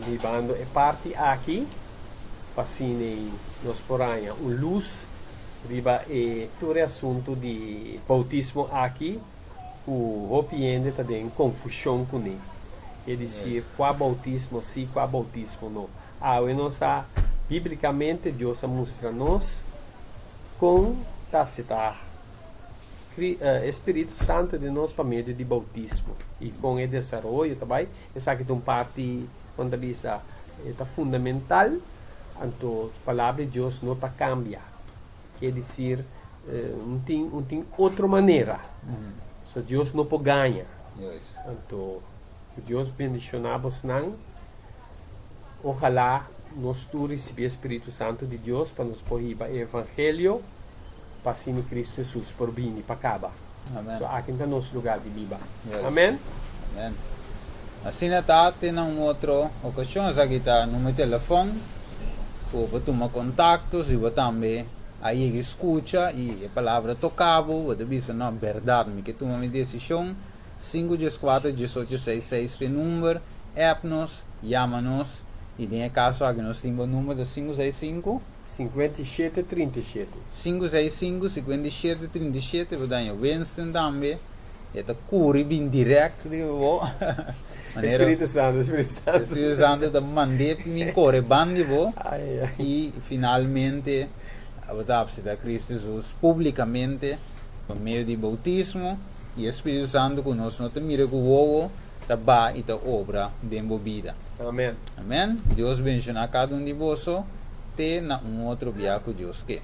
hibando e parti aki pa asina nos por haña un lus riba e tur e asuntu di boutismo aki ku hopi hende ta den konfushon kuné. Ke desir, kua boutismo sí, kua boutismo no. Awe nos sa, bíblikamente Dios a mustra nos kon ta aseptá e Spiritu Santu den nos pa medio di boutismo i kon e desaroyo ta bai. Esaki ta un parti, kon ta bisa, e ta fundamental, anto Palabra di Dios no ta kambia. Ke desir, no tin, no tin otro manera. So Dios no por gaña. Anto, ku Dios bendishoná bosnan. Ojalá nos tur risibí e Spiritu Santu di Dios pa nos por hiba e evangelio pa asina Cristo Hesus por bini pa kaba.
Amen.
So aki ta nos lugar di biba.
Yes.
Amen.
Amen. Asina ta te na un otro okashon. Esaki ta number di telefòn ku bo por tuma kontakto si bo tambe a yega skucha i e palabra toka bo, bo ta bisa, "No, bèrdat mi ke tuma mi desishon." 5 14 18 6 6 ta e number, app nos, yama nos i den e kaso aki nos tin bo number ta 565
57 37.
565 57 37. Bo daña Winston tambe. E ta kuri bin direct di bo. Manera
Spiritu Santu, Spiritu Santu.
Spiritu Santu ta mand'é mi kore ban di bo
Ai, ai.
I finalmente bo ta aseptá Kristu Jesus públikamente pa medio di boutismo i e Spiritu Santu ku nos no ta mira ku wowo ta ba i ta obra den bo bida.
Amen.
Amen. Dios bendishoná kada un di boso te na un otro bia ku Dios ke.